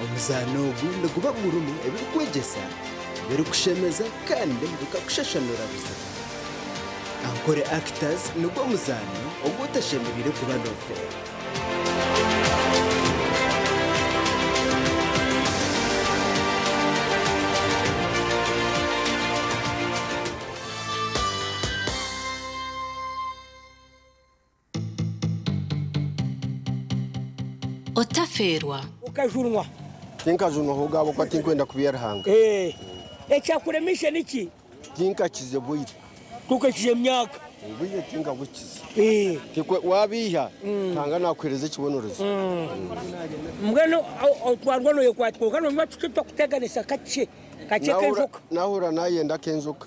Omuzaano ogu niguba gurimu ebirikwegyesa, ebirikushemeza kandi bikakushashanura buzima. Ankole Actors nigwo muzaano ogu otashemereire kuba noofeerwa. Otafeerwa. Okajunwa. Tinkajunwa ahobwe ahabw'okuba tinkwenda kubiiha Ruhanga. Ekyakuremeise niki? Tinkakize bwire. Tokakize myaka. Obwire tinkabukize. Wabiiha Ruhanga nakuhereza ekibonerezo. Mbwenu otwarwa noyekwata kwonka nonywa tukye twakuteganisa kakye kakye k'enjoka. Nahurira nayenda ak'enjoka.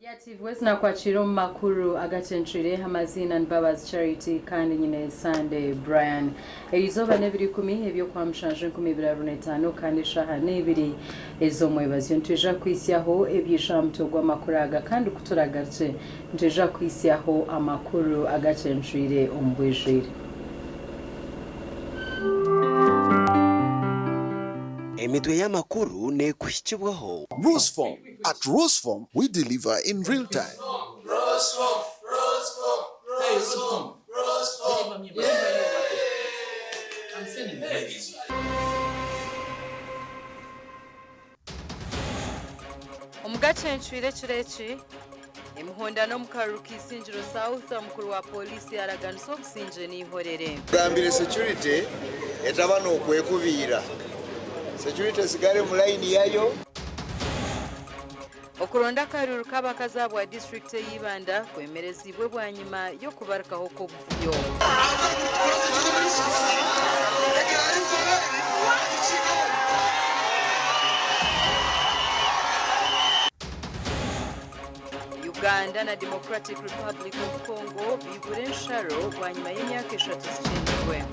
Yativwe nakwakira omu makuru agacencwire amaziina ni Mbabazi Charity kandi nyine Sunday Brian. Erizooba n'ebiro ikumi eby'okwa mushanju 2025 kandi eshaaha n'ebiri ez'omwebazyo nitwija kuhitsyaho ebyija aha mutwe gw'amakuru aga kandi kuturagarukye nitwija kuhitsyaho amakuru agacencwire omu bwijwire. Emitwe y'amakuru neekuhikibwaho. Rusform. At Rusform, we deliver in real time. Omu gacencwire ekiro eki, emihondano omu karuru ka Isingiro South, omukuru wa pooriisi yaraganisa obusingye n'eihorere. Tugambire security etaba n'okwekubiira. Security esigare mu layini yayo. Okuronda akaruru k'abakazi ahabwa disiturikiti eya Ibanda kwemerezibwe bwanyima y'okubarukaho kw'obuvuyo. Uganda na Democratic Republic of Congo bigura ensharo bwanyima y'emyaka 3 zikingirwe.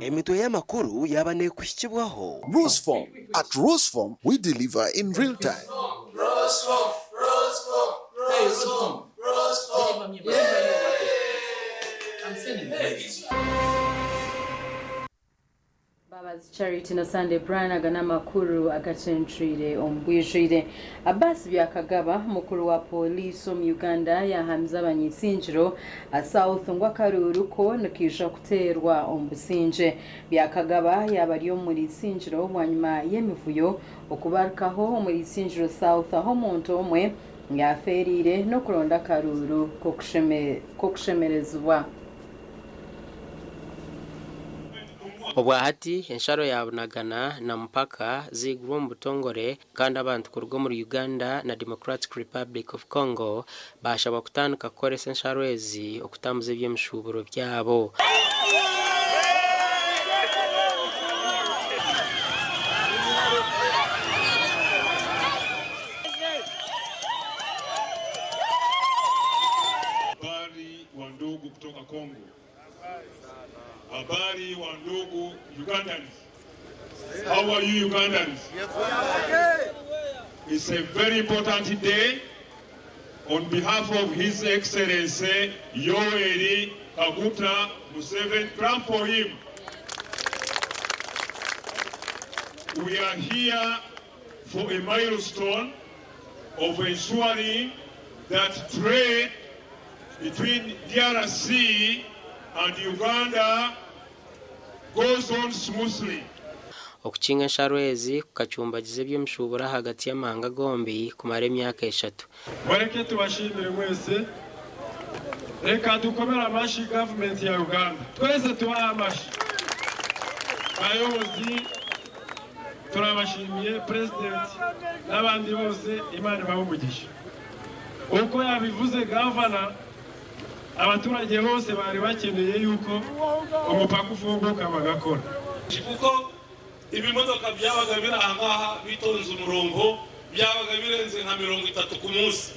Emitwe y'amakuru yaaba neekuhikibwaho. Rusform. At Rusform, we deliver in real time. Mbabazi Charity na Sunday Brian aga n'amakuru agacencwire omu bwijwire. Abbas Byakagaba mukuru wa pooriisi omu Uganda yahamiza abany'Isingiro South ngu akaruuru ko nikaija kuteerwa omu busingye. Byakagaba yaaba ari omuri Isingiro bwanyima y'emivuyo okubarukaho omuri Isingiro South aho omuntu omwe yafeereire n'okuronda akaruuru k'okushemerezibwa. Obwahati ensharo ya Bunagana na Mupaka ziigurwe omu butongore kandi abantu kuruga omuri Uganda na Democratic Republic of Congo baashabwa kutandika kukoresa ensharo ezi okutambuza eby'emishuuburo byabo. Habari wa ndugu kutoka Kongo. Habari wa ndugu Ugandans. How are you Ugandans? It's a very important day. On behalf of His Excellency Yoweri Kaguta Museveni, clap for him. We are here for a milestone of ensuring that trade between DRC and Uganda goes on smoothly. Okukinga ensharo ezi kukacumbagiza eby'emishuuburo ahagati y'amahanga gombi kumara emyaka eshatu. Mureke tubashimire mwese. Reka dukomere amashi gavumenti ya Uganda. Twese tubahe amashi. Bayobozi turabashimiye, president n'abandi bose, Imana ibahe umugisha. Uko yabivuze gavana, abaturage bose bari bakeneye yuko umupaka ufunguka bagakora. Kuko ibimodoka byabaga biri aha ngaha bitonze umurongo, byabaga birenze nka 30 ku munsi,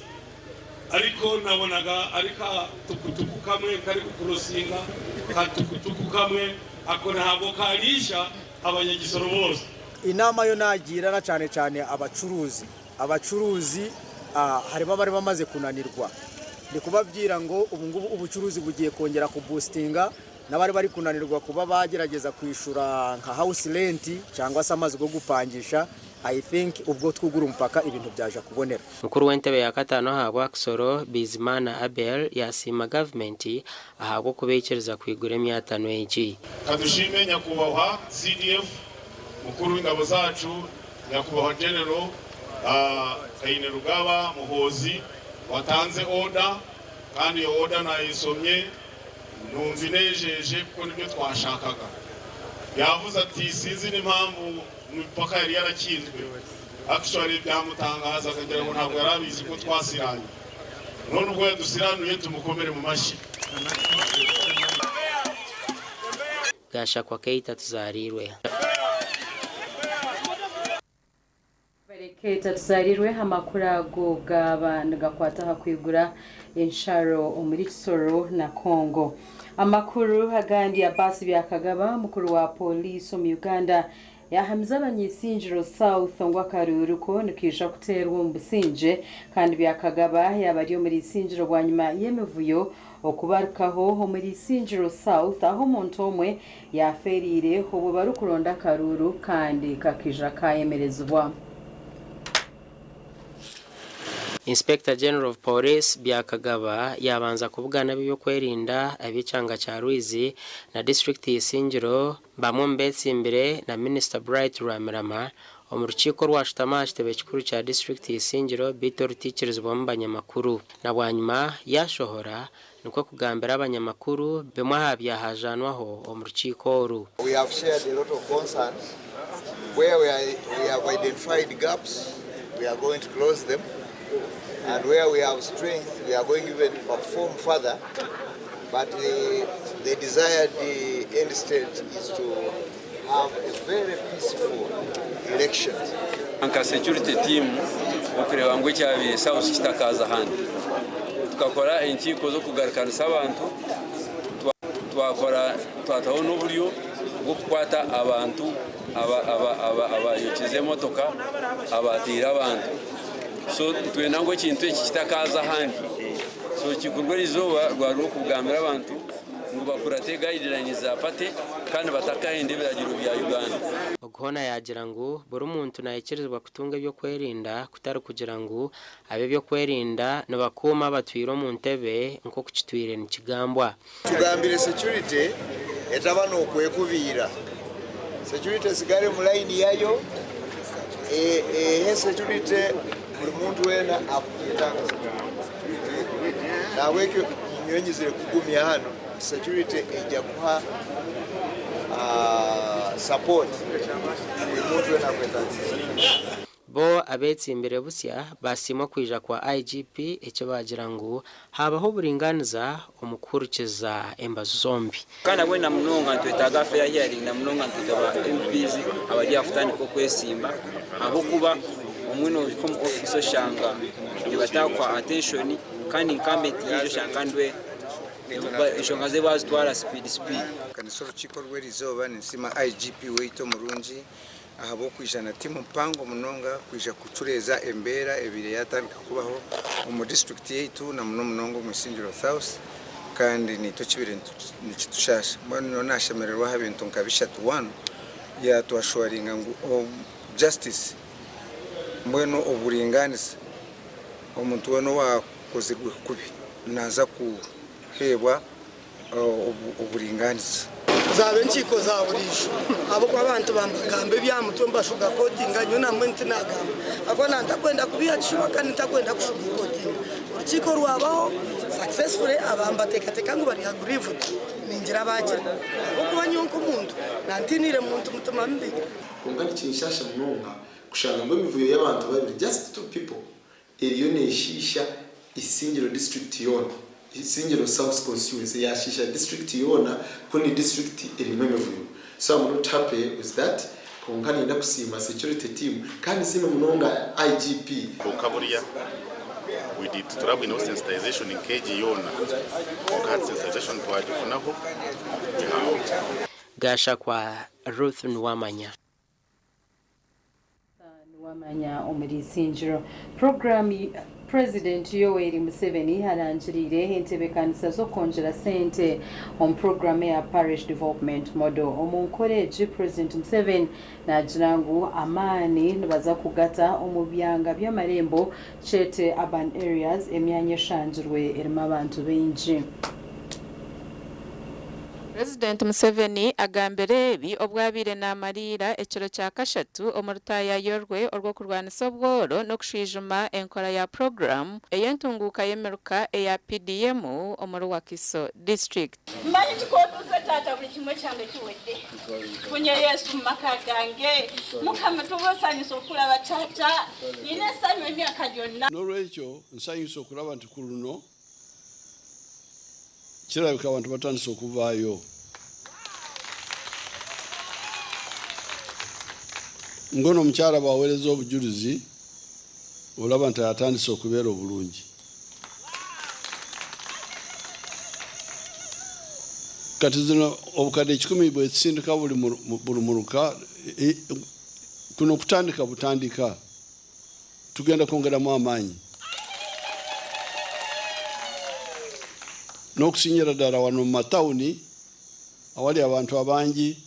ariko nabonaga ari ka tukutuku kamwe kari gukurosinga, ka tukutuku kamwe ako ntabwo karisha abanyagisoro bose. Inama yo nagira na cyane cyane abacuruzi harimo abari bamaze kunanirwa, ndi kubabwira ngo ubu ngubu ubucuruzi bugiye kongera kubusitinga, n'abari bari kunanirwa kuba bagerageza kwishura nka house rent cyangwa se amazu yo gupangisha, I think ubwo twugura umupaka ibintu byaje kubonera. Mukuru w'entebe ya katano ahabwa Kisoro, Bizimana Abel, yasiima gavumenti ahabwa okubeikiriza kwigura emyatano egi. Kadushime nyakubahwa CDF, mukuru w'ingabo zacu, nyakubahwa General Kainerugaba Muhoozi, watanze order, kandi iyo order nayisomye numva inejeje kuko nibyo twashakaga. Yavuze ati sinzi n'impamvu imipaka yari yarakinzwe, actually byamutangaza akagira ngo ntabwo yari abizi ko twasiranye, none ubwo yadusiranuye tumukomere mu mashyi. Gashakwa Keita tuzarirwe. Keita tuzarirwe. Amakuru ago gaba nigakwata aha kwigura ensharo omuri Kisoro na Congo. Amakuru agandi, Abbas Byakagaba, mukuru wa poliisi omu Uganda, yahamiza abanyisingiro South ngu akaruuruko nikiija kuteerwa omu busingye. Kandi Byakagaba yaba ari omuri Isingiro bwanyima y'emivuyo okubarukaho omuri Isingiro South, aho omuntu omwe yafeerire obwo barikuronda akaruuru, kandi kakija kayemerezibwa. Inspector General of Police Byakagaba yabanza kubugana ebyokwerinda eby'ekyanga kya Rwizi na district Isingiro, bamwe mu betsimbire na Minister Bright Rwamirama omu rukiiko rwashutama aha kitebe kikuru kya district Isingiro, beitu orutiikirizibwamu banyamakuru. Na bwanyima yashohora nikwo kugambira abanyamakuru bimwe aha byahajanwaho omu rukiiko oru. We have shared a lot of concerns. Where we have identified gaps, we are going to close them. And where we have strength, we are going even to perform further. But the desired end state is to have a very peaceful election. Nka security team okureba ngu ekyabaire South kitakaza ahandi, tukakora enkiiko z'okugarukanisa abantu, twakora twataho n'oburyo bw'okukwata abantu abayokize emotoka, abateire abantu. So twenda ngu ekintu eki kitakaza ahandi. So kikorwa erizooba rwari rw'okugambira abantu ngu bakurate guidelines za party kandi batakahenda ebiragiro bya Uganda. Oguhona yagira ngu buri muntu nayikirizibwa kutunga ebyokwerinda, kutari kugira ngu ab'ebyokwerinda nibakuuma abatwire omu ntebe nk'oku kitwire nikigambwa. Tugambire security etaba n'okwekubiira, security esigale mu layini yayo, ehe security buli muntu weena akuyetaaga security. Nahabwekyo nyonyizire kugumya hano security ejja kuha support buli muntu weena akwetaaga security. Bo abetsimbire busya basiima okwija kwa IGP, eki bagira ngu habaho oburinganiza omu kuhurikiza embazu zombi. Kandi nabwe namunonga nitwetaaga fair hearing, namunonga nitweta ba MPs abari aha kutandika okwesimba, ahabw'okuba omwe nohika omu office oshanga nibatakwa attention, kandi incumbent yiija oshanga kandi we enshonga ze bazitwara speed speed. Kanisa orukiiko rw'erizooba ninsima IGP weitu omurungi ahabw'okwija na tiimu mpango munonga kwija kucureeza embeera ebire yatandika kubaho omu district yaitu, na muno munonga omu Isingiro South, kandi nitwe kibire nikitushasha. Mbwenu nyowe nashemererwa aha bintu nka bishatu. One, yatwashuwaringa ngu justice, mbwenu oburinganiza, omuntu weena owakozirwe kubi naza kuheebwa Oburingaaniza. Zaaba enkiiko za buriijo ahabw'okuba abantu bambagamba eby'aha mutwe nibashugakotinga nyowe na mbwenu tinagamba ahabw'okuba nantakwenda kubiiha kishuba kandi ntakwenda kushugakotinga. Orukiiko rwabaho successfully aba mbateekateeka ngu bari aggrieved ningira baagira ahabw'okuba nyowe nk'omuntu nantiiniire muntu mutima mubi. Kwonka nikinshaasha munonga kushanga ngu emivuyo y'abantu babiri, just two people, eriyo neshiisha Isingiro district yoona, Isingiro South constituency yashiisha district yoona ku ni district erimu emivuyo. So am not happy with that kwonka niinyenda kusiima security team kandi nsiime munonga IGP. Kwonka buriya we did titurabwineho sensitization nk'egi yoona kwonka hati sensitization twagifunaho gihango. Gashakwa Ruth Nuwamanya. Nuwamanya omuri Isingiro. Puroguraamu Purezidenti Yoweri Museveni arangiriire entebeekanisa z'okwongyera sente omu puroguraamu eya Parish Development Model. Omu nkora egi, Purezidenti Museveni naagira ngu amaani nibaza kugata omu byanga by'amarembo kyete Urban Areas, emyanya eshangirwe erimu abantu baingi. Purezidenti Museveni agambire ebi obu abaire namariira ekiro kya kashatu omu rutaayaayo rwe orw'okurwanisa obworo n'okushwijuma enkora ya puroguraamu ey'entunguuka y'emiruka eya PDM omuri Wakiso District. Mmanyi nti k'otuuse taata buli kimwe kyange kiwedde. Nfunye Yesu mu maka gange. Mukama tuba osanyuse okulaba taata. Nina essanyu emyaka gyonna. N'olwekyo nsanyuse okulaba nti ku luno kirabika abantu batandise okuvaayo. Ng'ono omukyala bw'aweereza obujulizi olaba nti atandise okubeera obulungi. Kati zino obukadde 100 bwezisindika buli muruka, kuno kutandika butandika. Tugenda kwongeramu amaanyi n'okusingira ddala wano mu matawuni awali abantu abangi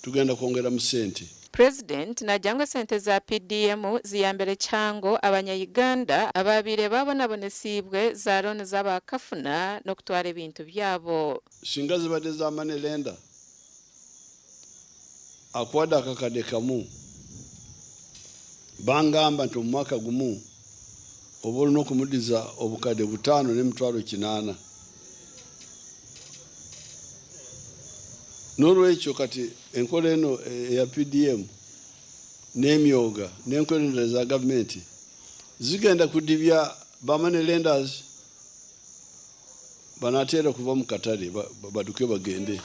tugenda kwongeramu ssente. Purezidenti naagira ngu esente za PDM ziyambire kihango abanya-Uganda abaabaire baabonabonesiibwe za looni z'abakafuna n'okutwara ebintu byabo. Singa zibadde za money lender akuwadde akakadde kamu, bangamba nti omu mwaka gumu oba olina okumudiza obukadde 5,800. N'olwekyo kati enkola eno eya PDM n'emyoga n'enkola endala eza gavumenti zigenda kudibya ba money lenders banateera okuva mu katale baduke bagende.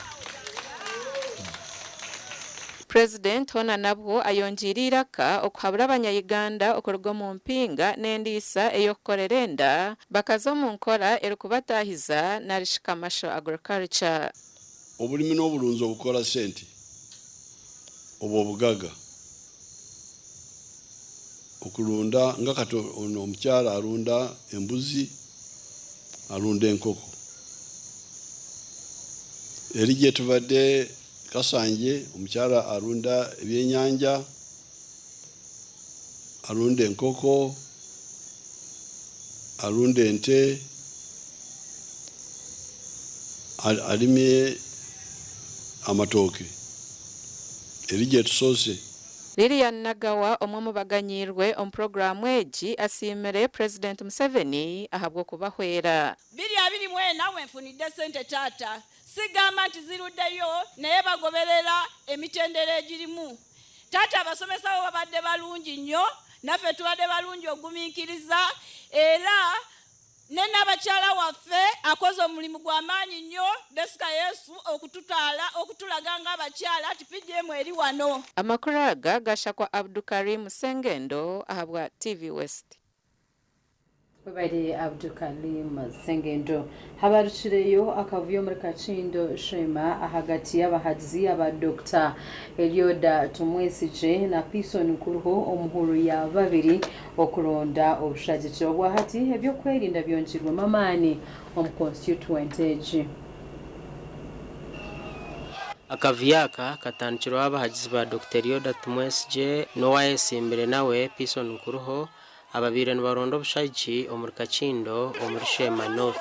Purezidenti hoona nabwo ayongyeire eiraka okuhabura abanya-Uganda okuruga omu mpinga n'endiisa ey'okukorera enda bakaza omu nkora erikubataahiza narishi commercial agriculture. Obulimi n'oburunzi obukora sente obwo obugaga. Okurunda nga kati ono omukyara arunda embuzi, arunda enkoko. Eri gyetuvadde Kasanje omukyara arunda ebyenyanja, arunda enkoko, arunda ente, arimye amatooke. Eri gyetusoose. Lilian Nagawa omwe omu baganyiirwe omu puroguraamu egi asiimire Purezidenti Museveni ahabw'okubahwera. 2024 we nfunidde ssente taata. Sigamba nti ziruddeyo naye bagoberera emitendera egirimu. Taata abasomesa bo babadde balungi nnyo naffe tubadde balungi ogumiikiriza era ne Nnabakyala waffe akoze omulimu gwa maanyi nnyo Besika Yesu okututaala okutulaga ng'abakyala nti PDM eri wano. Amakuru aga gashakwa Abdukarim Sengendo ahabwa TV West. Webare Abdukalim Sengendo. Habarukireyo akavuyo omuri Kakindo Sheema ahagati y'abahagizi aba Dokita Elioda Tumwesigye na Pison Nkuruho omuhuru ya babiri okuronda obushagiki. Obwahati eby'okwerinda byongyirwemu amaani omu constituent egi. Akavuyo aka katandikirweho abahagizi ba Dokita Elioda Tumwesigye n'owayesimbire nawe Pison Nkuruho ababaire nibaronda obushagiki omuri Kakindo omuri Sheema North.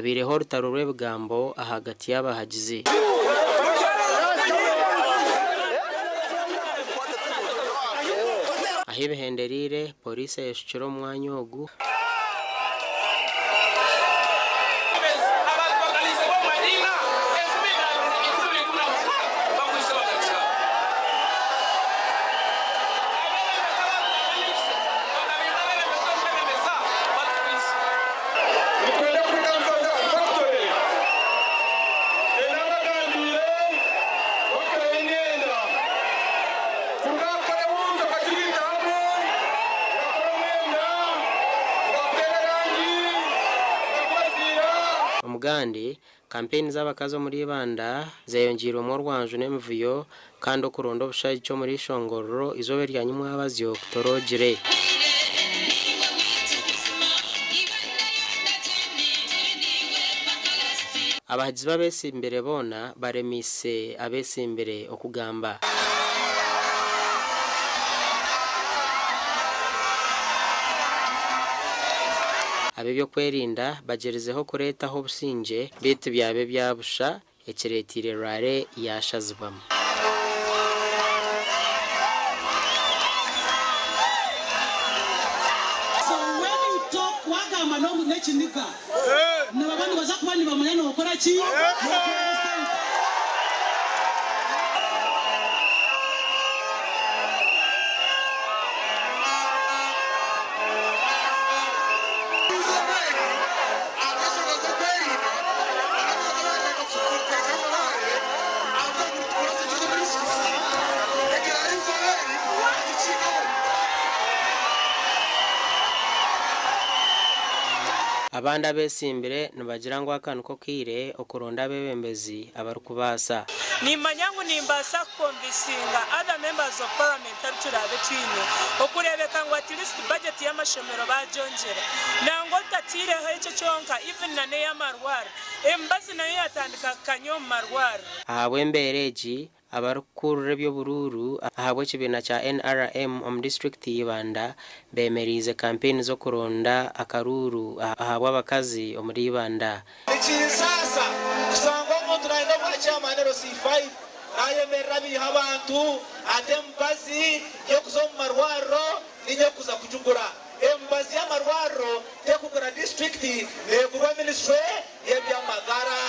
Habaireho orutaro rw'ebigambo ahagati y'abahagizi. Ahi bihendereire, Pooriisi eyeshukire omu mwanya ogu. Omugandi, Kampeyini z'abakazi omuri Ibanda zeyongyeirwemu orwanju n'emivuyo kandi okuronda obushagiki omuri Ishongororo eizooba erya nyimwabazyo kutoroogire. Abahagizi b'abetsimbire boona baremeise abetsimbire okugamba. Ab'ebyokwerinda bagyerizeho kureetaho obusingye beitu byaba ebya busha ekireeteire rware yaashazibwamu. So when you talk wagamba n'ekiniga nibaba nibaza kuba nibamanya nokora ki? Notwara esente. Abandi abetsimbire nibagira ngu aka niko kaire okuronda abeebembezi abarikubaasa. Nimanya ngu nimbaasa kukonvisinga other members of parliament abu turaabe twine okureebeka ngu at least budget y'amashomero baagyongyera. Nangwa otataireho ekyo kyonka even na n'ey'amarwariro. Emibazi nayo yatandika kukanya omu marwariro. Ahabw'embeera egi, abarikukurira eby'oburuuru ahabw'ekibiina kya NRM omu disiturikiti ya Ibanda bemereize kampeyini z'okuronda akaruuru ahabw'abakazi omuri Ibanda. Nikinsaasa kushanga omuntu nayenda obwa chairman LC5 nayemerera abiiha abantu ati emibazi y'okuza omu marwariro ninye kuza kugigura. Emibazi y'amarwariro tekugura disiturikiti negurwa minisitule y'eby'amagara.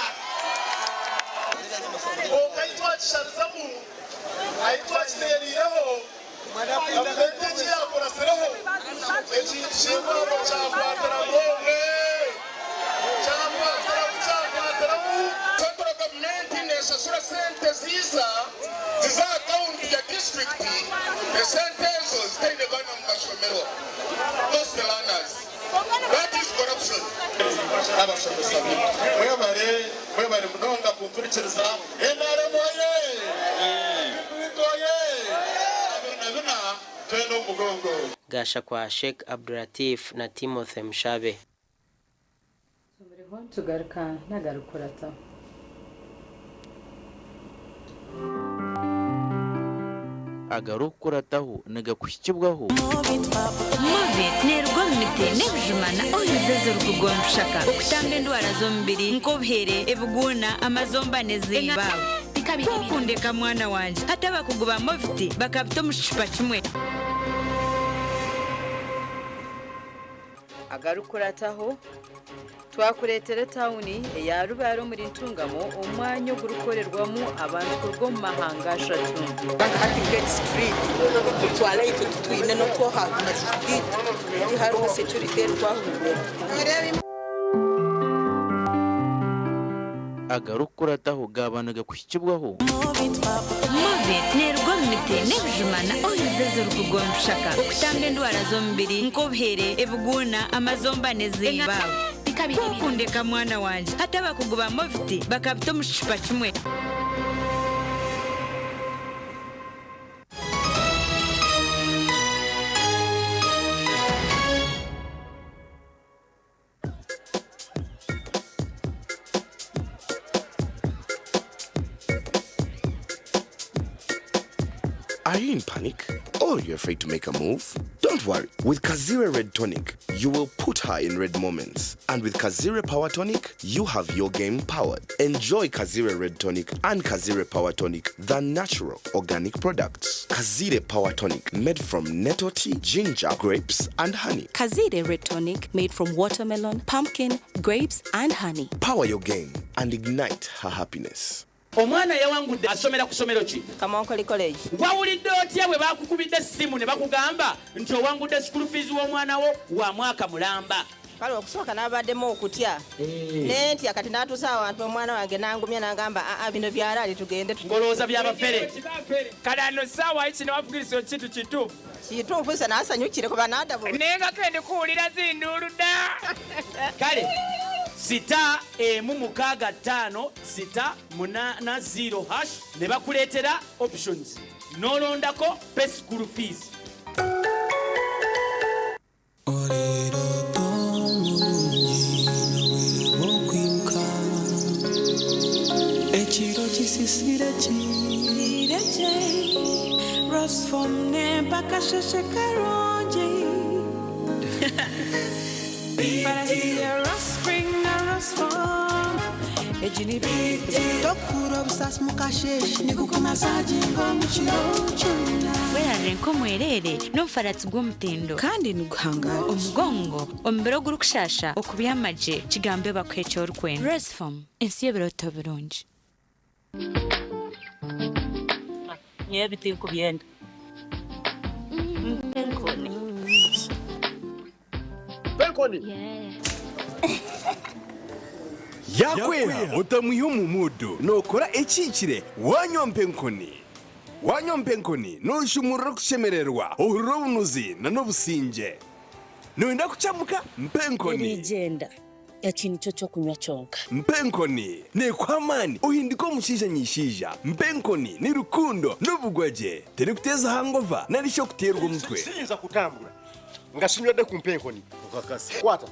Kwonka ahi twakisharizamu, ahi twakiteereireho, gavumenti eki yaakuratsireho, ekintu ky'eirwariro kyakwatiramu obwe, kyakwatiramu, kyakwatiramu. Central gavumenti neeshashura sente ziiza ziza aha akawunti ya disiturikiti, esente ezo zitaine baana omu mashomero, lost learners. That is corruption. N'abashomesa baitu mwebare, mwebare munonga kumpurikiriza. NRM oye! Bitu oye! 24 twena omu mugongo. Gashakwa Sheikh Abdulatif na Timothy Mushabe. Tumuriho nitugaruka n'agarikukurataho. Agarikukurataho nigakuhikibwaho. Movit neeruga omu miti n'ebijuma na oils ezirikugondushaka okutamba endwara z'omubiri nk'obuhere, ebiguuna, amazomba n'ezindi. Kwokundeka mwana wangye hati abakugu ba Movit bakabita omu kicupa kimwe. Agarikukurataho, twakureetera etauni eya Rubare omuri Ntungamo omwanya ogurikukorerwamu abantu kuruga omu mahanga ashatu. Hati Gate Street kutwara itwe titwine n'otwoha amaju gaitu tihariho security eritwahurira. Agarikukurataho gaaba nigakuhikibwaho. Movit neeruga omu miti n'ebijuma na oils ezirikugondushaka okutamba endwara z'omubiri nk'obuhere, ebiguuna, amazomba n'ezindi. Kwokundeka mwana wangye hati abakugu ba Movit bakabita omu kicupa kimwe. Are you in panic? Or you're afraid to make a move? Don't worry. With Kazira Red Tonic, You will put her in red moments. And with Kazire Power Tonic, you have your game powered. Enjoy Kazire Red Tonic and Kazire Power Tonic, the natural organic products. Kazire Power Tonic, made from nettle tea, ginger, grapes, and honey. Kazire Red Tonic made from watermelon, pumpkin, grapes, and honey. Power your game and ignite her happiness. Omwana yawangudde asomera ku ssomero ki? Kamonkoli College. Wawulidde otya bwe bakukubidde essimu ne bakugamba nti owangudde school fees w'omwana wo wa mwaka mulamba? Kale okusooka n'abaddemu okutya nentya, kati n'atuusa awantu omwana wange n'angumya n'angamba, aa, bino byalaali, tugende. Ng'olowooza byabafere. Kale ano saawa kino wavugiriza ekintu kituufu. Kituufu, se naasanyukire kuba naadabo. Naye nga kendi kuwulira zinduulu dda. Kale star 165 680 hash ne bakuleetera options n'olondako pay school fees. Okwimuka ekiro kisisire kireje Rosfom nempaka sheshe karungi. Farasiya Rospring na Rosfom ejini biti. Tokura obusasi mukasheshe nikukumasaginga omukiro kyona. Werarire nk'omwerere n'omufaratsi gw'omutindo kandi niguhangara omugongo, omubiri ogurikushasha, okubyamagye kigambe bakuha eki orikwenda. Resfom, ensi y'ebiroto birungi. Nyewe bitinkubyenda mpenkoni. Penkoni. Yakwera otamwiha omu mudu nokora ekikire wanywa mpenkoni. Wanywa mpenkoni noshumurira okushemererwa, ohurira obunuzi na n'obusinge. Noyenda kucamuka? Mpenkoni. Erigenda eki nikyo kyokunywa kyonka. Mpenkoni nekuha amaani ohindika omushaija nyishaija. Mpenkoni ni rukundo n'obugwagye, terikuteza hangova nari shi okuteerwa omutwe. Siyinza kutambula nga sinywedde ku mpenkoni. Okakasa. Kwata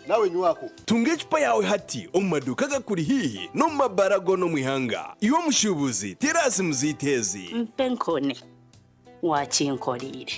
nawe nywako. Tunga ecupa yawe hati omu maduuka gakuri hiihi n'omu mabara goona omu ihanga. Iwe omushuubuzi terasi muziteezi. Mpenkoni wakinkoriire.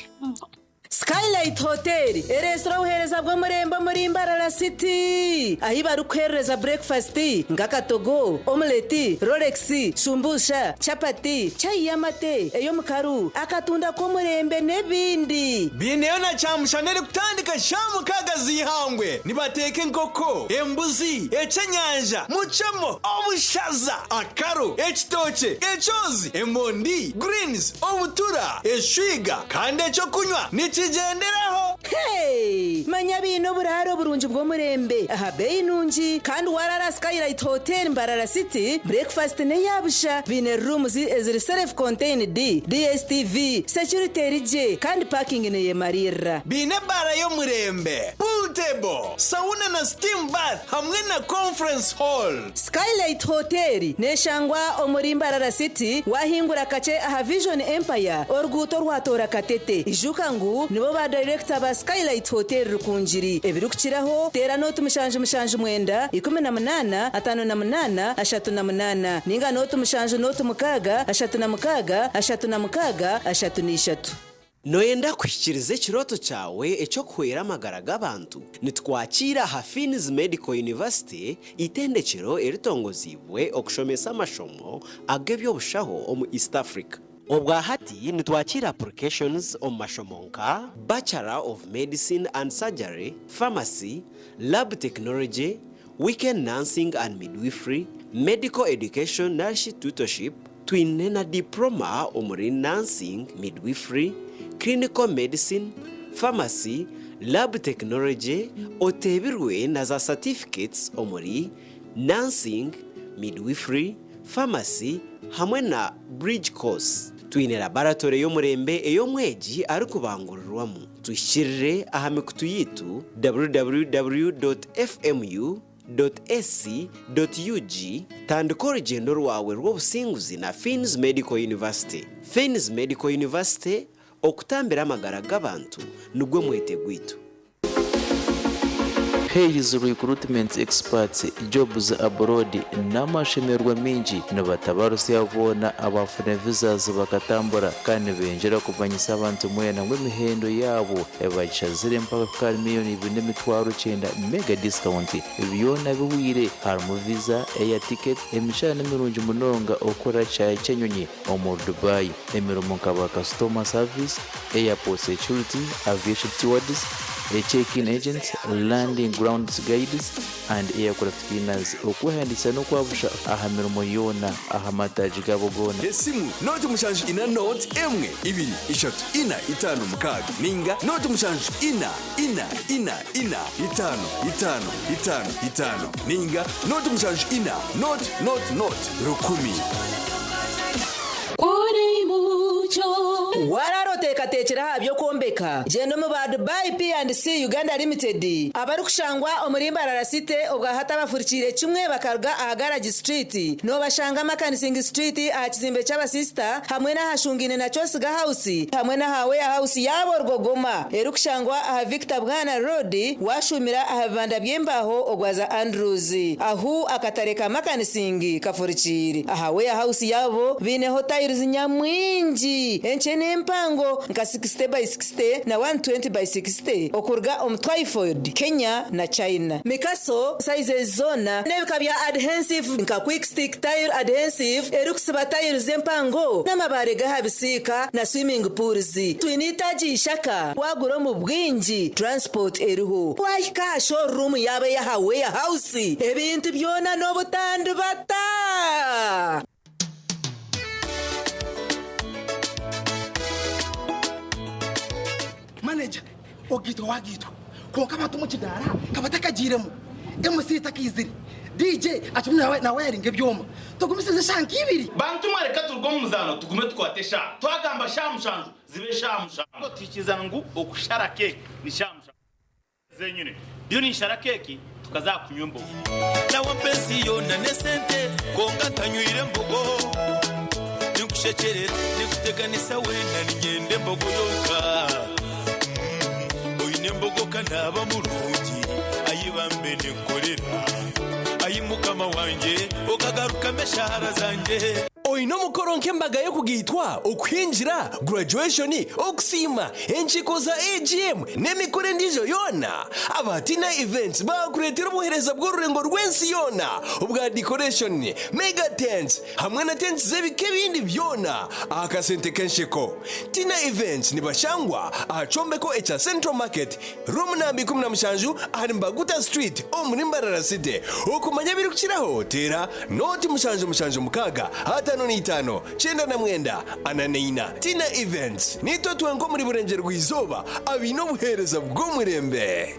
Skylight Hotel ereesire obuheereza bw'omurembe omuri Mbarara City, ahi barikuherereza breakfast nk'akatogo, omelette, rolex, shumbusha, chapati, chai y'amate, ey'omukaru, akatunda k'omurembe n'ebindi. Biineyo na kyamushana erikutandika sha 6 z'ihangwe. Nibateeka enkoko, embuzi, ekyenyanja, mucemo, obushaza, akaru, ekitookye, ekyozi, emondi, greens, obutura, eshwiga, kandi ekyokunywa nikigyenderaho. Hey! Manya biine oburaro burungi bw'omurembe aha beyi nungi, kandi warara Skylight Hotel Mbarara City, breakfast neyabusha. Biine rooms eziri self contained, DStv, security erigye, kandi parking neyemarira. Biine ebara y'omurembe, pool table, sauna na steam bath hamwe na conference hall. Skylight Hotel neshangwa omuri Mbarara City, wahingura kache aha Vision Empire, oruguuto rwatora Katete. Ijuka ngu nibo ba director ba Skylight Hotel Rukungiri. Ebirikukiraho teera noti 779 18 58 38 ninga noti 7 noti 6 36 36 33. Noyenda kuhikiriza ekiroto kyawe ekyokuhwera amagara g'abantu? Nitwakiira aha Finis Medical University, itendekero eritongozibwe okushomesa amashomo ag'ebyobushaho omu East Africa. Obwahati nitwakiira applications omu mashomo nka Bachelor of Medicine and Surgery, Pharmacy, Lab Technology, Weekend Nursing and Midwifery, Medical Education narishi Tutorship. Twine na diploma omuri Nursing, Midwifery, Clinical Medicine, Pharmacy, Lab Technology, otebirwe na za certificates omuri Nursing, Midwifery, Pharmacy hamwe na Bridge Course. Twine laboratory y'omurembe ey'omwegi arikubangurirwamu. Tuhikirire aha mikutu yitu www.fmu.ac.ug. Tandika orugendo rwawe rw'obusinguzi na Fins Medical University. Fins Medical University, okutambira amagara g'abantu nigwo mwete gwitu. Hayes Recruitment Experts, Jobs Abroad n'amashemererwa maingi nibatabarusya boona abaafuna visas bakatambura kandi nibengyera kumanyisa abantu mwena ngu emihendo yaabo bagishazire mpaka kuhika ahari 2,900,000 mega discount byona bihweire harimu visa, air ticket, emishahara nimirungi munonga okukora ekishaayi ky'enyonyi omuri Dubai, emirimo nka ba customer service, airport security, aviation stewards, check-in agents, landing grounds guides and aircraft cleaners. Okwehandiikisa n'okwabusha aha mirimo yoona aha mataagi gaabo goona. Esimu, nooti 7 4 nooti 1 2 3 4 5 6 ninga nooti 7 4 4 4 4 5 5 5 5 ninga nooti 7 4 nooti nooti nooti 1000. Waraara oteekateekire aha by'okwombeka? Gyenda omu ba Dubai P&C Uganda Limited abarikushangwa omuri Mbarara City obwahati abafurikiire kimwe bakaruga aha Garage Street. Noobashanga Makanising Street aha kizimbe ky'abasisita hamwe n'ahashungaine na Kyosiga House hamwe n'aha Warehouse yaabo Rugogoma erikushangwa aha Victor Bwana Road waashuumira aha bibanda by'embaaho ogwaza Andrews ahu akatare ka Makanising kafurikiire. Aha Warehouse yaabo baineho tiles nyamwingi enkye n'empango nka 60 by 60 na 120 by 60 okuruga omu Twyford, Kenya na China. Mikaso sizes zoona n'ebika bya adhensive nka Quick Stick Tile Adhensive erikusiba tiles empango n'amabaare g'aha bisiika na swimming pools. Twine eitaagi Ishaka, waagura omu bwingi transport eriho. Waahika aha showroom yaabo ey'aha Warehouse ebintu byona n'obutandibata. Manager, ogaitwa wagaitwa kwonka abantu omu kidaara ka batakagiiremu, MC takaizire, DJ akirimu nawayaringa ebyoma. Tugumisirize eshaaha nk'ibiri. Bantu mwe reka turuge omu muzaano tugume tukwate eshaaha. Twagamba shaaha 7 zibe shaaha 7. Tuhikirizana ngu okushara keeki ni shaaha 7 zenyine. Ndiyo ninshara keeki tukaza aha kunywa embogo. Nawe mpa ensi yoona n'esente kwonka ntanywire mbogo. Ninkushekyerera ninkuteganisa weena niinyenda embogo yonka. Oine embogo ka naaba murungi ayi bambe ninkukorera. Ayi mukama wangye okagarukamu eshaara zangye. Oine omukoro nk'embaga y'okugaitwa, okuhingira, graduation, okusiima, enkiiko za AGM n'emikoro endiijo yoona? Aba Tina Events baakureetera obuheereza bw'orurengo rw'ensi yoona obwa decoration, mega tents hamwe na tents z'ebika ebindi byona aha kasente k'ensheko. Tina Events nibashangwa aha kyombeko ekya Central Market, Room namba 17 ahari Mbaguta Street omuri Mbarara City. Okumanya ebirikukiraho teera nooti 7 7 6 55 99 44. Tina Events, Niitwe twenka omuri Burengyerwa-izooba abaine obuheereza bw'omurembe.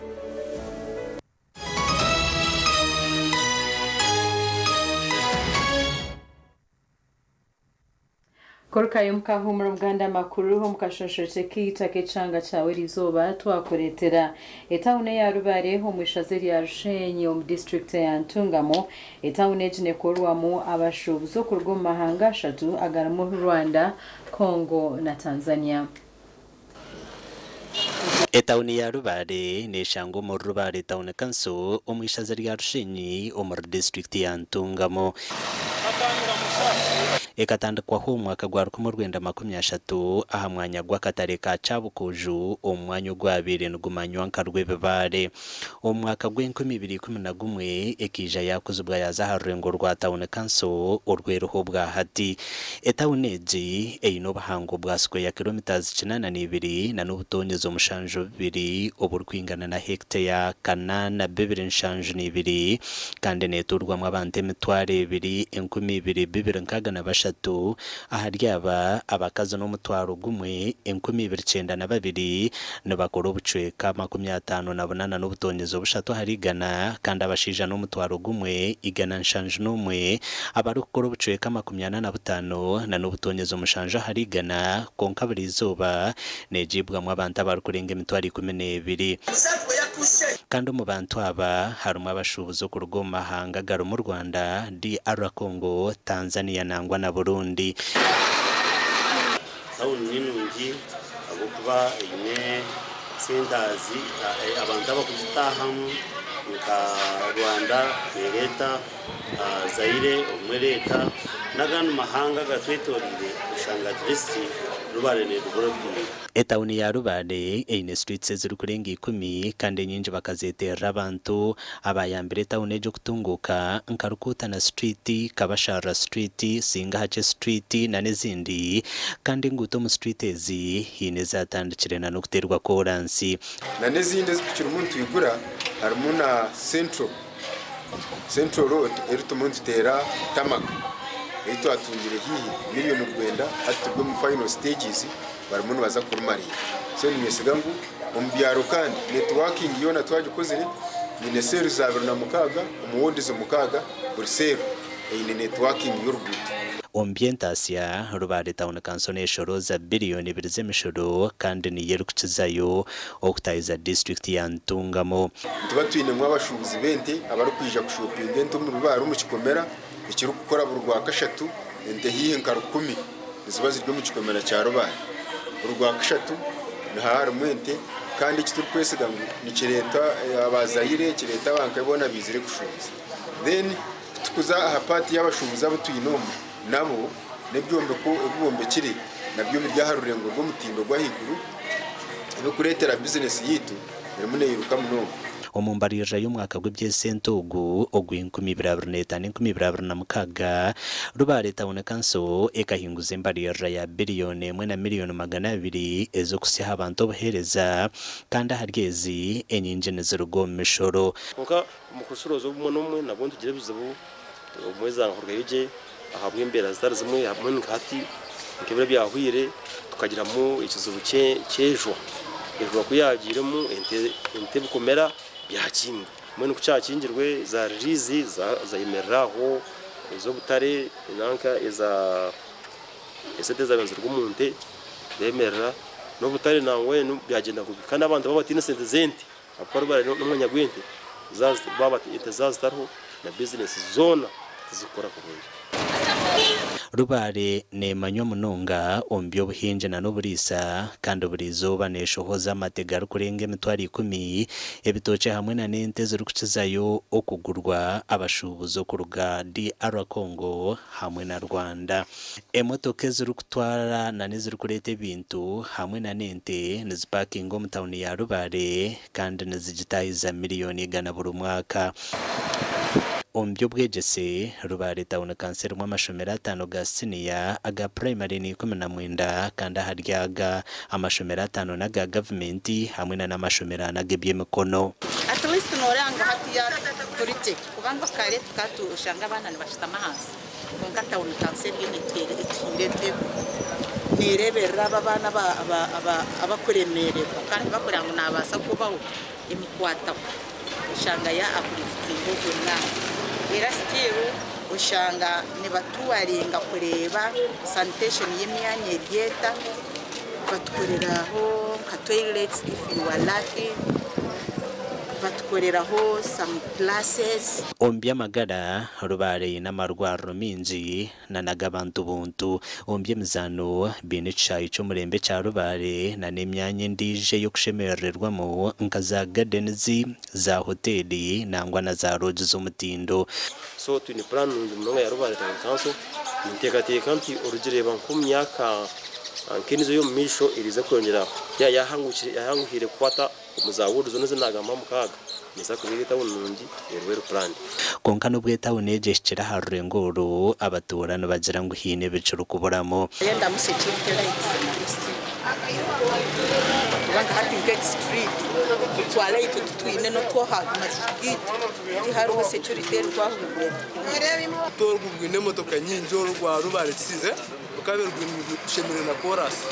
Korukayo mukahuumura Omuganda amakuru omu kashonshorekye kaitu ak'ekyanga kyawe eriizooba twakureetera etauni eya Rubare omu ishaza erya Rushenyi omu disiturikiti eya Ntungamo. Etauni egi nekorwamu abashuubuzi okuruga omu mahanga ashatu agarimu Rwanda, Congo na Tanzania. Etauni ya Rubare neshangwa omuri Rubare Town Council omu ishaza rya Rushenyi omuri disiturikiti ya Ntungamo. Ekatandikwaho omu mwaka gwa 1930 aha mwanya gw'akatare ka Kyabukuju omu mwanya ogwabaire nigumanywa nka Rwebibaare. Omu mwaka gw'enkumi ibiri ikumi na gumwe ekaija yaakuzibwa yaaza aha rurengo rwa Tauni Kanso orweriho obwa hati. Etauni egi eine obuhango bwa sikweya kiromitazi 82 na n'obutoonyezo 72 oburikwingana na hekiteya kanaana bibiri nshanju n'ibiri kandi neetuurwamu abantu 2,263 ahari aba abakazi n'omutwaro gumwe 2,092 nibakora obucweka 58 n'obutoonyezo bushatu ahari igana, kandi abashaija n'omutwaro gumwe 171 abarikukora obucweka 45 na n'obutoonyezo mushanju ahari igana, kwonka buri izooba neegiibwamu abantu abarikurenga 12,000. Kandi omu bantu aba harimu abashuubuzi okuruga omu mahanga agarimu Rwanda, DR Congo, Tanzania nangwa na Burundi. Tauni ni nungi ahabw'okuba eine centers abantu abakugitaahamu Nka Rwanda nereeta, Zaire obumwe ereeta n'agandi mahanga agatwetoreire oshanga at least Rubare nedevelopinga. Etawuni ya Rubare eine streets ezirikurenga ikumi kandi enyingi bakazeterera abantu abayambire etawuni egyo kutunguuka nka Rukutana Street, Kabasharira Street, Singahakye Street na n'ezindi kandi enguuto omu street ezi haine ezatandikire na n'okuteerwa koransi. Na n'ezindi ezi tukirimu nitwigura harimu na Central Central Road eri turimu nituteera tarmac ei twatungire haihi miriyoni rwenda hati turi omu final stages barimu nibaza kurimarira. So ninyesiga ngu omu byaro kandi networking yoona twagikozire nyine cells 26 omu wards 6 buri cell eine networking y'oruguuto. Omu by'entaasya, Rubare Town Council neshorooza biriyoni ibiri z'emishoro kandi niyo erikukizayo okutaahiza disiturikiti ya Ntungamo. Nituba twinemu abashuubuzi b'ente abarikwija kushopinga ente omu Rubare omu kikomera ekirikukora buri Rwakashatu. Ente haihi nka rukumi niziba ziri omu kikomera kya Rubare. Buri Rwakashatu nihaba harimu ente kandi eki turikwesiga ngu nikireeta abazaire, kireeta abantu boona abaizire kushuubuza. Then ku turikuza aha paati y'abashuubuzi abu twine omu nabo n'ebyombeko ebi bombekire nabyo biri aha rurengo rw'omutindo gw'ahaiguru ebirikureetera bizinesi yaitu erimu neeyiruka munonga. Omu mbaririra y'omwaka gw'eby'esente ogu ogw'enkumi ibiri abiri n'etaano 2026, Rubare Town Council ekahinguza embaririra ya biriyoni emwe na miriyoni 200 ez'okusiha abantu obuheereza kandi ahari ezi enyingi niziruga omu mishoro. Kwonka omu kushorooza obumwe n'obumwe nabwo nitugira ebizibu, obumwe zanga kurugayo gye ahabw'embeera zitari zimwe. Hamwe nka hati nk'ebiro ebyahweire tukagiramu ekizibu ky'ejwa. Ejwa ku yaagiiremu ente, ente ebikomera byakinga. Mbwenu ku kyakingirwe za ririizi zayemerera aho, ez'obutare nanka eza esente ezaabaire niziruga omu nte zeemerera, n'obutare nangwa byagyenda kubi. Kandi abantu baaba bataine sente z'ente ahabw'okuba Rubare n'omwanya gw'ente, baaba ente zaaba zitariho na bizinesi zoona tizikukora kurungi. Rubare neemanywa munonga omu by'obuhingi na n'oburiisa kandi buri izooba neeshohoza amate garikurenga 100,000, ebitookye hamwe na n'ente ezirikukizayo okugurwa abashuubuzi okuruga DR Congo hamwe na Rwanda. Emotoka ezirikutwara na n'ezirikureeta ebintu hamwe na n'ente nizipakinga omu tawuni ya Rubare kandi nizigitaahiza miriyoni 100 buri mwaka. Omu by'obwegyese, Rubare Town Council erimu amashomero ataano ga siniya, aga purayimari ni 19 kandi ahari aga, amashomero ataano n'aga gavumenti hamwe na n'amashomero ana ag'eby'emikono. At least noreeba ngu hatiya turi gye, kubanga kare tukaba tushanga abaana nibashutama ahansi, kwonka town council yo etuhaire entebe, nereeberera abo abaana abakuremeererwa kandi bakureba ngu nabaasa kubaho emikwataho, oshanga ya upliftinga ogwo mwana. Era still oshanga nibatuwaringa kureeba sanitation y'emyanya eri eta, batukoreraho nka toilets if you are lucky, batukoreraho some classes. Omu by'amagara, Rubare eine amarwariro maingi na n'ag'abantu buntu. Omu by'emizaano, baine ekishaayi ky'omurembe ekya Rubare na n'emyanya endiijo ey'okushemerererwamu nka za gardens, za hoteeri nangwa na za lodge z'omutindo. So twine plan nungi munonga ya Rubare Town Council. Ninteekateeka nti orugireeba nk'omu myaka nk'endiijo ey'omu maisho eriiza kwongyera yahanguhire kukwata omu za ward zoona ezi naagamba 6, neeza kuba eri etawuni nungi eri well planned. Kwonka n'obu etawuni egi ehikire aha rurengo oru, abatuura nibagira ngu haine ebikirikuburamu. Yendamu security lights at least, kubanga hati nk'egi street kutwara itwe titwine n'otwoha maju gaitu, tihariho security erikwahurira. Oru rwine emotoka nyingi, oru rwa Rubare Kisize rukaba rushemereire na koorasi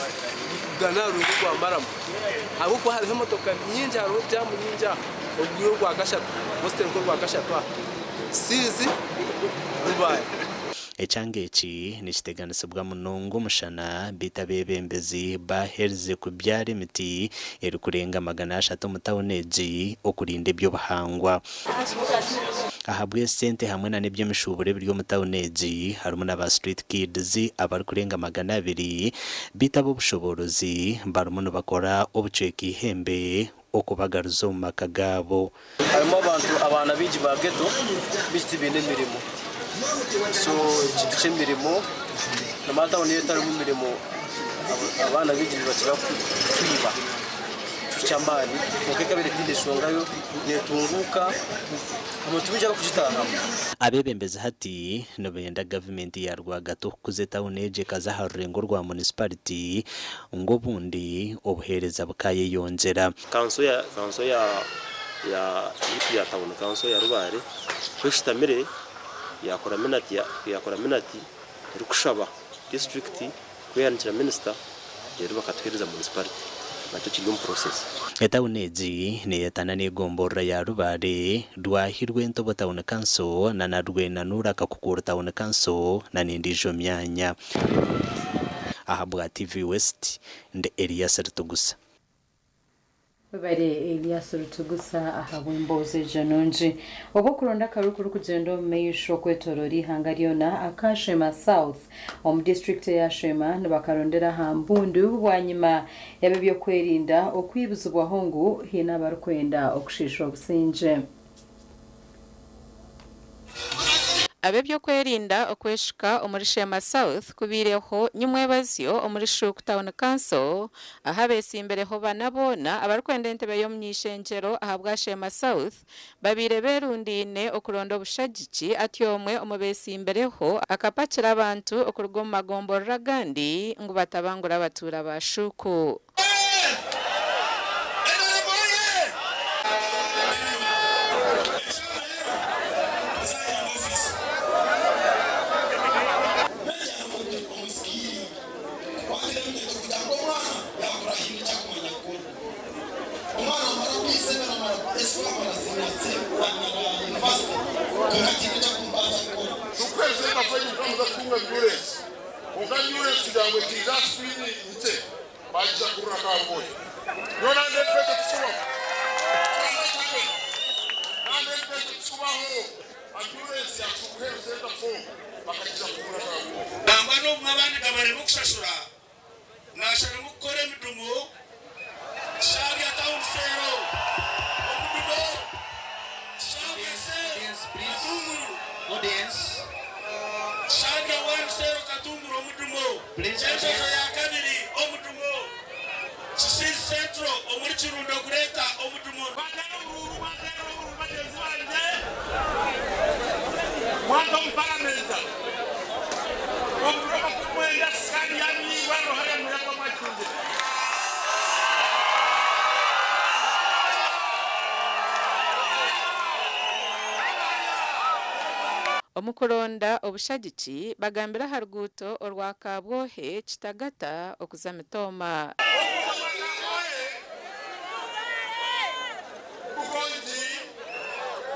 kugana aha rwego rwa maramu, ahabw'okuba hariho emotoka nyingi, hariho jaamu nyingi aha. Orugwire orwa kashatu mostly nk'orwa kashatu aha Kisiizi Rubare. Ekyanga eki nikiteganisibwa munonga omushana, beitu abeebembezi baaherize kubyara emiti erikurenga 300 omu tawuni egi okurinda eby'obuhangwa. Ahabw'esente hamwe na n'eby'emishuuburo ebiri omu tawuni egi, harimu na ba street kids abarikurenga 200, beitu ab'obushoboorozi barimu nibakora obucweka eihembe. okubagaruza omu maka gaabo. Harimu abantu abaana baingi ba ghetto beitu tibaine mirimo so ekintu ky'emirimo namara tawuni ei etarimu mirimo abaana baingi nibakira kwiba ky'amaani kwonka ekabaire etaine nshonga yo neetunguuka abantu baingi abarikugitaahamu. Abeebembezi hati nibenda gavumenti ya rwagati okukuza etawuni egi ekaza aha rurengo rwa munisipariti ngu obundi obuheereza bukayeyongyera. Kanso ya kanso ya ya yaitu ya tawuni kanso ya Rubare ku eshutamire yakora minati yakora minati erikushaba disiturikiti kwehanikira minisita reero bakatuheereza munisiparite nakyo kiri omu process. Etawuni egi neyetana n'egomborora ya Rubare, Rwahirwe Ntobo Tawuni Kanso na na Rwenanura Kakukuru Tawuni Kanso na n'endiijo myanya. Ahabwa TV West, ndi Elias Ritugusa. Webare Elias Rutugusa ahabw'emboozi egyo nungi. Obu okuronda akaruru kurikugyenda omu maisho okwetoroora eihanga ryona, aka Sheema South omu disiturikiti eya Sheema nibakarondera aha mbundu bwanyima y'ab'ebyokwerinda okwibuzibwaho ngu haine abarikwenda okushiisha obusingye. Ab'ebyokwerinda okweshuka omuri Sheema South kubaireho nyimwebazyo omuri Shuk Town Council ahu abesimbireho bana boona abarikwenda entebe y'omuny'ishengyero ahabwa Sheema South babaire berundaine okuronda obushagiki atyo omwe omu besimbireho akapakira abantu okuruga omu magomborora agandi ngu batabangure abatuura ba Shuku. Baija kurura Kabwohe. Nyowe nande mpeke tikubaho. Nande mpeke tikubaho. Ambulance yacu Health Center 4 bakaija kurura Kabwohe. Nangwa n'obumwe abandi gabarema okushashura, naasharamu kukora emidumu Kishabya Town Cell, omudumo Kishabya Cell Katunguru, Kishabya One Cell Katunguru omudumo, Kyenjojo ya kabiri omudumo, Kisiri Central omuri Kirundo Greater omudumo. Mwateera oburuuru, mwateera oburuuru bagyenzi bangye, mwaza omu paramenta, omu biro 90 sikaani yaanyu y'eirwariro hariya nimwija kuba mwagitungire. Omu kuronda obushagiki bagambire aha ruguuto orwa Kabwohe, Kitagata okuza Mitooma. Bugongi,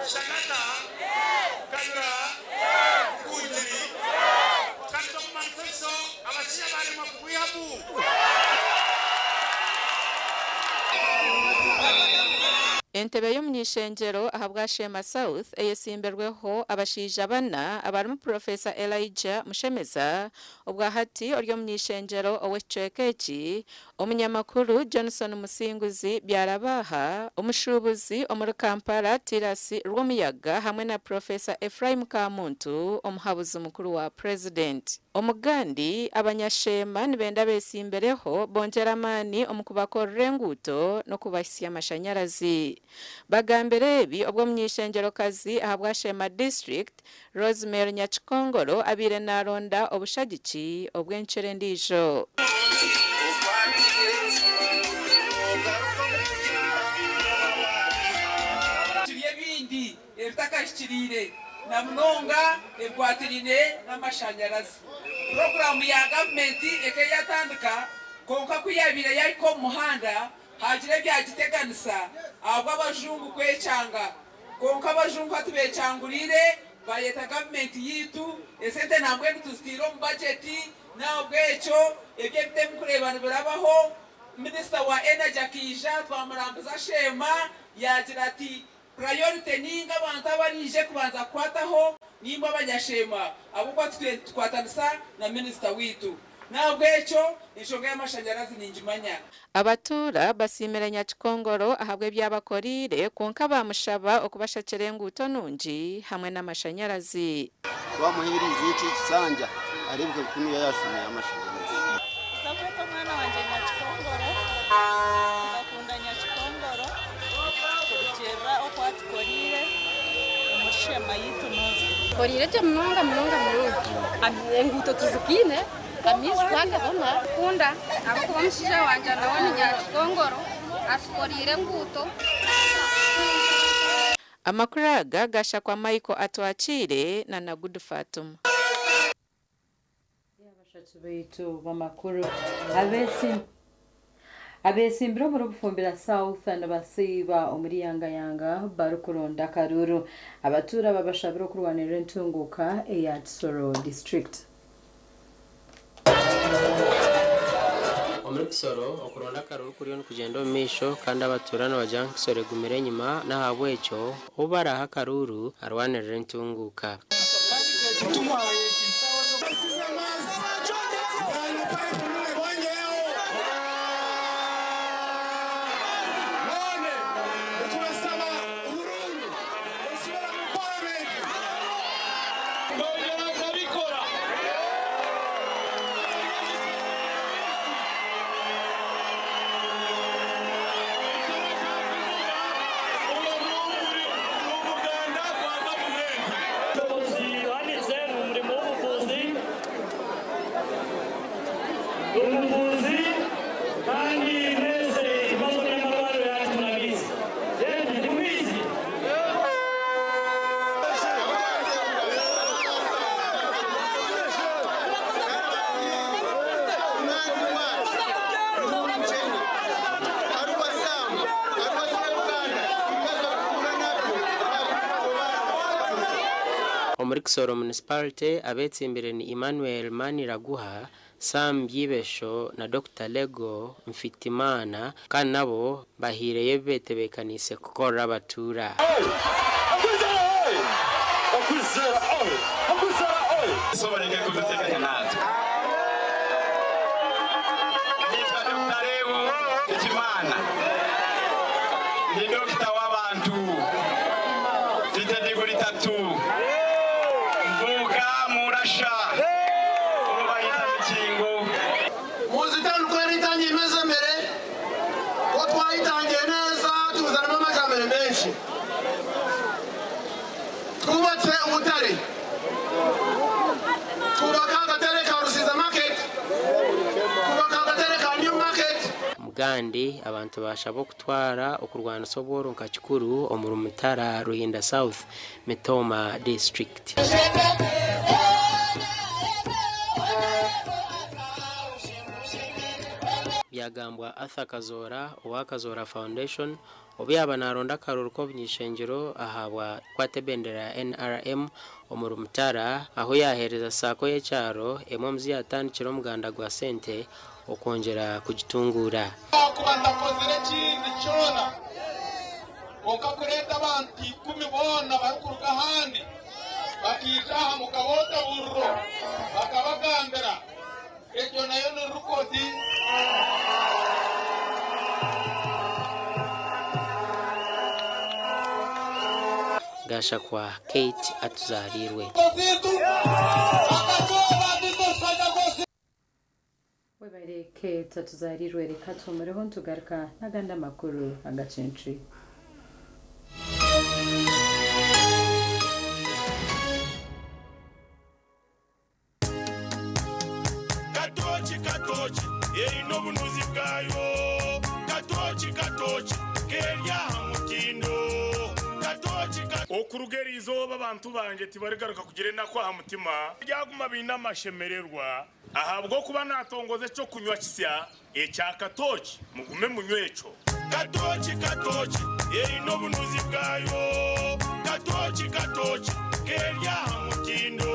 Shanana, Kanyura, Rukungiri, tukabita omu manifesto abashaija baremwa kugwihamu. Entebe y'omuny'ishengyero ahabwa Sheema South eyetsimbirweho abashaija bana abarimu Purofeesa Elijah Mushemeza, obwahati ori omuny'ishengyero ow'ekicweka eki, omunyamakuru Johnson Musinguzi Byarabaaha, omushuubuzi omuri Kampala Tirasi Rwomuyaga hamwe na Purofeesa Ephraim Kamuntu omuhabuzi mukuru wa Purezidenti. Omugandi, Abanyasheema nibenda beetsimbireho bongyere amaani omu kubakorera enguuto n'okubahitsya amashanyarazi. Bagambire ebi obwo omuny'eishengyerokazi ahabwa Sheema District, Rosemary Nyakikongoro abaire naronda obushagiki obw'encuro endiijo. Turi ebindi ebitakahikiriire na munonga ebikwatiraine n'amashanyarazi. Puroguraamu ya gavumenti ekaba yatandika kwonka ku yaabaire yahika omu muhanda haagira ebyagiteganisa ahabw'abajungu kwekyanga. Kwonka abajungu hati bekyanguriire baayeta gavumenti yaitu, esente nambwenu tuzitaire omu bajeti n'ahabw'ekyo ebyo ebitemukureeba nibirabaho. Minisita wa Energy akaija twamurambuza Sheema yaagira ati Priority ninga abantu abaraije kubanza kukwataho niimwe abanyasheema ahabw'okuba tutwire nitukwatanisa na minisita waitu. N'ahabw'ekyo enshonga y'amashanyarazi ningimanya. Abatuura basiimire Nyakikongoro ahabw'ebyabakoriire kwonka baamushaba okubashakira enguuto nungi hamwe n'amashanyarazi. Twamuheereize eki ekisanja areebeka kunuya yashoma y'amashanyarazi. Nza kweta omwana wangye Nyakikongoro. Nkakunda Nyakikongoro kurugiirira oku atukoreire omuri Sheema yaitu North. Tukoreire gye munonga munonga munonga. Enguuto tuzikiine, amaizi twagabona. Nkunda ahabw'okuba omushaija wangye nawe ni Nyakikongoro, atukoreire enguuto. Amakuru aga gashakwa Michael Atwakiire na Nagudu Fatuma. Abashatu baitu b'amakuru abeesimbire omuri Bufumbira South nibasiiba omuri yangayanga barikuronda akaruuru. Abatuura babashabire okurwanirira entunguuka eya Kisoro District. Omuri Kisoro, okuronda akaruru kuriyo nikugyenda omu maisho kandi abatuura nibagira ngu Kisoro egumire enyima n'ahabw'ekyo ou baraahe akaruuru arwanirire entunguuka. Omuri Kisoro Municipality, abetsimbire ni Emmanuel Maniraguha, Sam Byibesho na Dokita Lego Mfitimana kandi nabo bahaireyo ebi betebeekaniise kukorera abatuura. Nitwa Dr. Leo Mfitimana. Ndi dokita w'abantu. Mfite diguri 3. Mvuka Murasha. Ubu bayita Mikingo. Muzi itandukanye n'itangiye imeze mbere, ko twayitangiye neza tuzanamo amajyambere menshi. Twubatse ubutare, twubaka agatare ka Rusiza Market, twubaka agatare ka New Market. Mugandi abantu bashaba okutwara okurwanisa obworo nka kikuru omuri Mutara Ruhinda South Mitooma District. Byagambwa Arthur Kazoora owa Kazoora Foundation obu yaaba naronda akaruru k'obuny'ishengyero ahabwa kukwata ebendera ya NRM omuri Mutara ahu yaheereza SACCO y'ekyaro emwe omu ziyatandikire omuganda gwa sente okwongyera kugitunguura. Kuba ntakozire ekindi kyona kwonka kureeta abantu 10 boona barikuruga ahandi bakaija aha mukaboota bururo bakabagambira egyo nayo ni rukodi. Gashakwa Kate Atuzaarirwe. Webare Kate Atuzaarirwe, reka tuhumireho nitugaruka n'agandi amakuru agacencwire. Katochi katochi erina obunuzi bwayo. Katochi katochi kerya aha mutindo. Katochi okuruga eriizooba abantu bangye tibarigaruka kugira enaku aha mutima. Byaguma biine amashemererwa ahabw'okuba natongoza ekyokunywa kisya ekya katochi mugume munywe ekyo. Katochi katochi erina obunuzi bwayo. Katochi katochi kerya aha mutindo.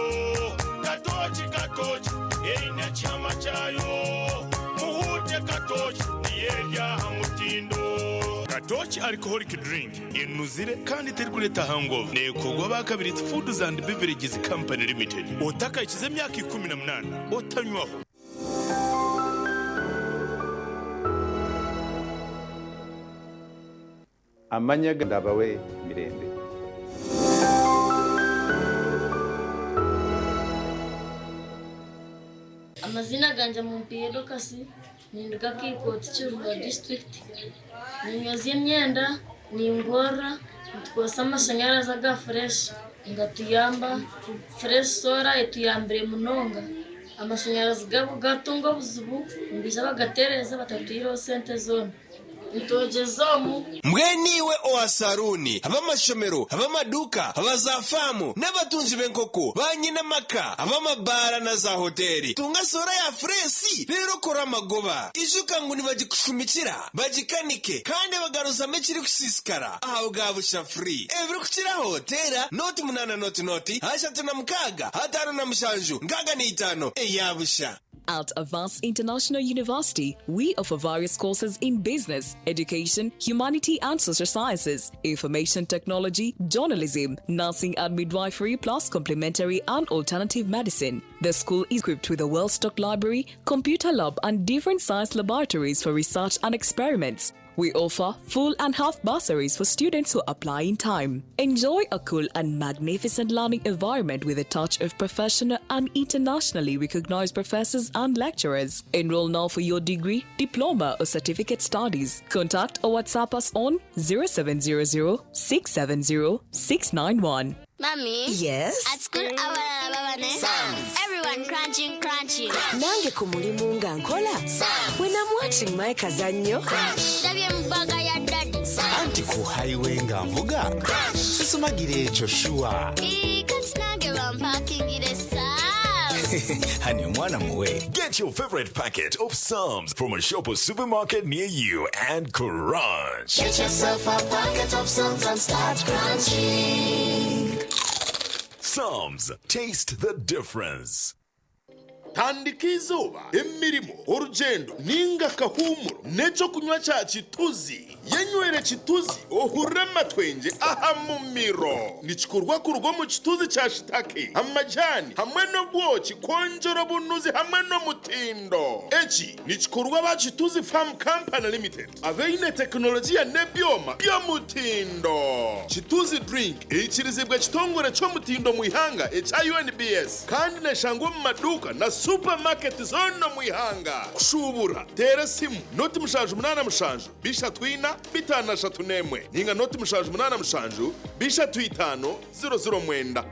Katochi katochi erina ekihama kyayo. Muhute katochi niyerya aha mutindo. Katochi alcoholic drink enuzire kandi terikureta hangover. Nekorwa ba Kabirizi Foods and Beverages Company Limited. Otakahikize emyaka 18 otanywaho. Amanya ndabawe mirembe. Amazina gangye Mumpiire Dorcas, ninduga Kiikooti Kiruhura disiturikiti. Ninyozya emyenda, ningorora, nitukozesa amashanyarazi aga fureshi nigatuyamba. Fureshi soora etuyambire munonga. Amashanyarazi gaabo gaatunga obuzibu nibaija bagatereeza batatwihireho sente zoona. Nitwogyeza omu. Mbwenu iwe owa saruuni, ab'amashomero, ab'amaduuka, aba zaafaamu, n'abatungi b'enkoko, baanyine amaka, ab'amabaara na zaahoteeri, tunga soora ya fureesi reero okore amagoba. Ijuka ngu nibagikushumikira, bagikanike, kandi bagaruzamu ekirikusiisikara ahabwa busha free. Ebirikukiraho, teera nooti munaana nooti nooti, ashatu na mukaaga, ataano na mushanju, nkaaga na itaano, eya busha. At Avance International University, we offer various courses in business, education, humanity and social sciences, information technology, journalism, nursing and midwifery, plus complementary and alternative medicine. The school is equipped with a well stocked library, computer lab, and different science laboratories for research and experiments. We offer full and half bursaries for students who apply in time. Enjoy a cool and magnificent learning environment with a touch of professional and internationally recognized professors and lecturers. Enroll now for your degree, diploma, or certificate studies. Contact or WhatsApp us on 0700 670 691. Mommy? Yes? At school, abalala baba ne? Everyone crunching, crunching. Nange ku mulimu nga nkola. When I'm watching my kazannyo. Ndabye mu bag ya daddy. Anti ku highway nga nvuga sisumagira ekyo sure. Ii, kati nange bampakingire Honey, omwana muwe. Get your favorite packet of Psalms from a shop or supermarket near you and crunch. Get yourself a packet of Psalms and start crunching. Psalms, taste the difference. Tandika izooba, emirimo, orugyendo ninga akahuumuro n'ekyokunywa kya Kituzi. Yenywere Kituzi ohurire amatwengye aha mumiro. Nikikorwa kuruga omu kituzi kya shitake, amajani hamwe n'obwoki kwongyera obunuzi hamwe n'omutindo. Eki nikikorwa aba Kituzi Farm Company Limited abaine tekinologiya n'ebyoma by'omutindo. Kituzi drink eikirizibwa ekitongore ky'omutindo omu ihanga ekya UNBS kandi neshangwa omu maduuka na supermarket zoona omu ihanga. Kushuubura teera esimu 078 34 531 ninga 078 35 009.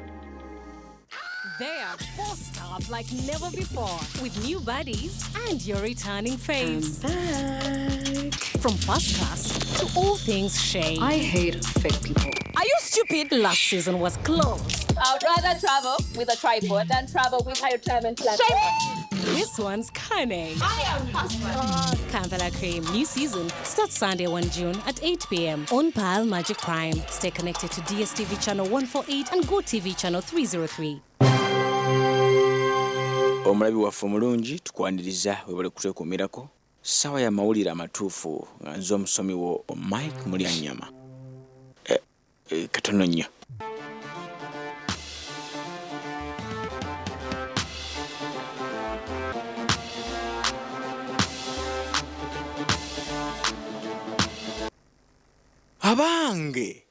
They are bossed up like never before with new buddies and your returning faves. From first class to all things shade. I hate fake people. Are you stupid? Last season was close. I'd rather travel with a tripod than travel with a retirement plan. This one's cunning. I am hustler. Kampala Cream, new season starts Sunday 1 June at 8 p.m. on Pearl Magic Prime. Stay connected to DSTV channel 148 and GoTV channel 303. Omulabi waffe omulungi, tukwaniriza, webale kutwekuumirako. Ssaawa ya mawulire amatuufu nga nze omusomi wo Mike Mulyanyama. Eh, eh, katono nnyo. Abange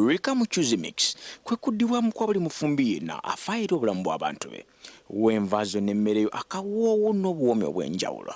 Rika Muchuzi Mix kwe kuddibwamu kwa buli mufumbi yenna afaayo eri obulamu bw'abantu be. W'enva zo n'emmere yo akawoowo n'obuwoomi obw'enjawulo.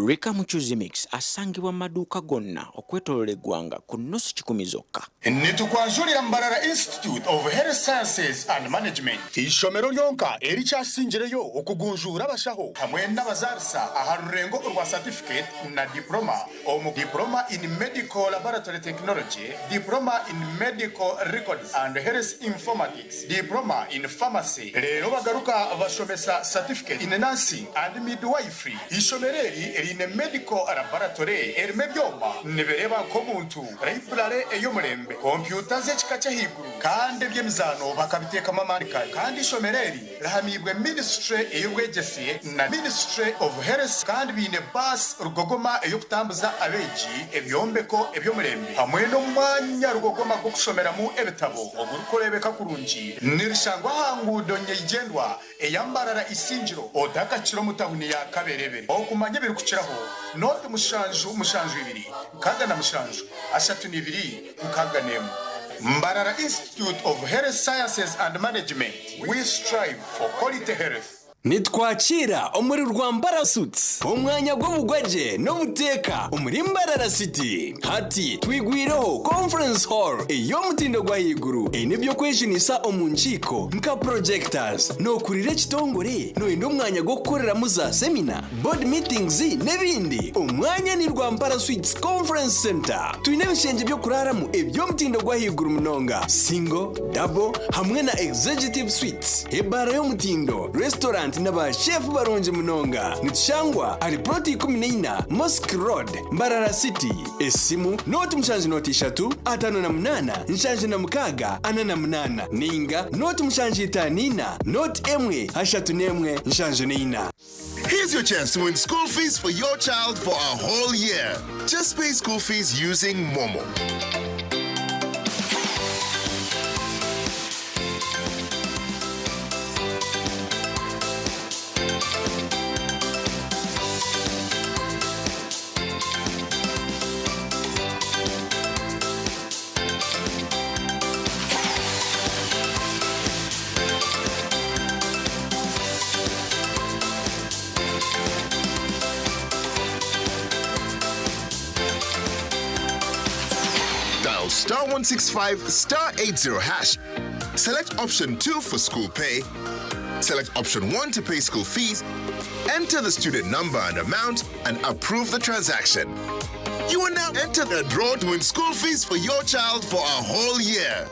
Rika Muchuzi Mix asangibwa mu maduuka gonna okwetooloola eggwanga ku nnusu 100 zokka. Nitukwanjurira Mbarara Institute of Health Sciences and Management, eishomero ryonka erikyasingireyo okugunjuura abashaho hamwe n'abazaarisa aha rurengo orwa certificate na diploma omu diploma in medical laboratory technology, diploma in medical records and health informatics, diploma in pharmacy. Reero bagaruka bashomesa certificate in nursing and midwifery. Ishomero eri riine medical laboratory erimu ebyoma nibireeba nk'omuntu, library ey'omurembe, kompyuta z'ekika ky'ahaiguru kandi eby'emizaano bakabiteekamu amaani kare. Kandi ishomero eri Rihamibwe ministry ey'obwegyese na Ministry of Health kandi biine bus rugogoma ey'okutambuza abeegi, ebyombeko eby'omurembe hamwe n'omwanya rugogoma gw'okushomeramu ebitabo ogurikureebeka kurungi. Nirishangwa aha nguudo nyeigyendwa eya Mbarara Isingiro otakakira omu tahuni ya Kaberebere. Okumanya ebirikukiraho, nooti mushanju mushanju ibiri nkaaga na mushanju ashatu n'ibiri nkaaga n'emwe. Mbarara Institute of Health Sciences and Management, we strive for quality health. Nitwakiira omuri Rwampara Suites, omwanya gw'obugwagye n'obuteeka omuri Mbarara City. Hati twigwireho Conference Hall ey'omutindo gw'ahaiguru eine eby'okwejunisa omu nkiiko nka projectors. Nookurira ekitongore, nooyenda omwanya gw'okukoreramu za semina, board meetings n'ebindi? Omwanya ni Rwampara Suites Conference Centre. Twine ebishengye by'okuraaramu eby'omutindo gw'ahaiguru munonga, single, double hamwe na executive suites. Ebaara y'omutindo, restaurant na ba chef barungi munonga. Nitushangwa ahari plot 14 Mosque Road, Mbarara City. Esimu, nooti mushanju nooti ishatu, 58, 76, 48 ninga nooti mushanju itaano ina, nooti emwe, 31, 74. Here's your chance to win school fees for your child for a whole year. Just pay school fees using Momo. Dial star 165 star 80 hash. Select option 2 for school pay. Select option 1 to pay school fees. Enter the student number and amount and approve the transaction. You will now enter the draw to win school fees for your child for a whole year.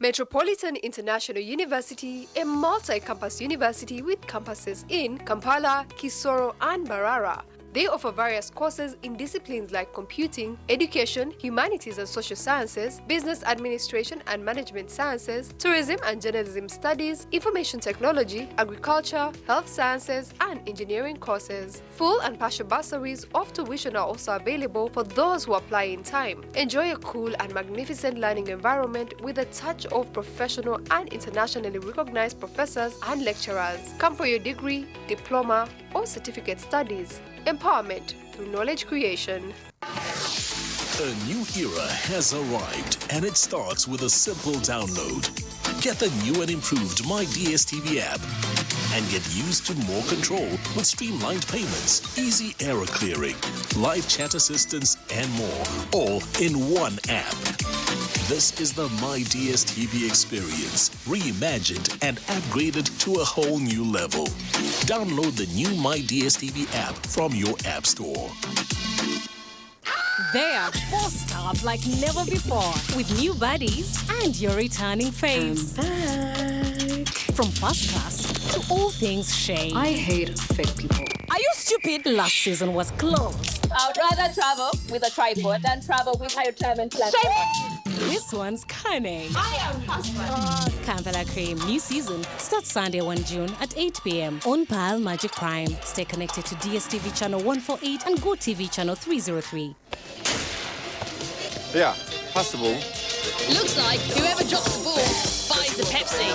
Metropolitan International University, a multi campus university with campuses in Kampala, Kisoro, and Mbarara. They offer various courses in disciplines like computing, education, humanities and social sciences, business administration and management sciences, tourism and journalism studies, information technology, agriculture, health sciences, and engineering courses. Full and partial bursaries of tuition are also available for those who apply in time. Enjoy a cool and magnificent learning environment with a touch of professional and internationally recognized professors and lecturers. Come for your degree, diploma, or certificate studies. Empowerment through knowledge creation. A new era has arrived, and it starts with a simple download. Get the new and improved My DSTV app and get used to more control with streamlined payments, easy error clearing, live chat assistance, and more, all in one app. This is the My DSTV experience, reimagined and upgraded to a whole new level. Download the new My DSTV app from your app store. They are bossed up like never before with new buddies and your returning faves. From first class to all things shade. I hate fake people. Are you stupid? Last season was close. I would rather travel with a tripod than travel with a retirement plan. This one's cunning. I am husband. Kampala Cream new season starts Sunday 1 June at 8 p.m. on Pearl Magic Prime. Stay connected to DSTV channel 148 and GoTV channel 303. Yeah, possible. Looks like whoever drops the ball buys the Pepsi.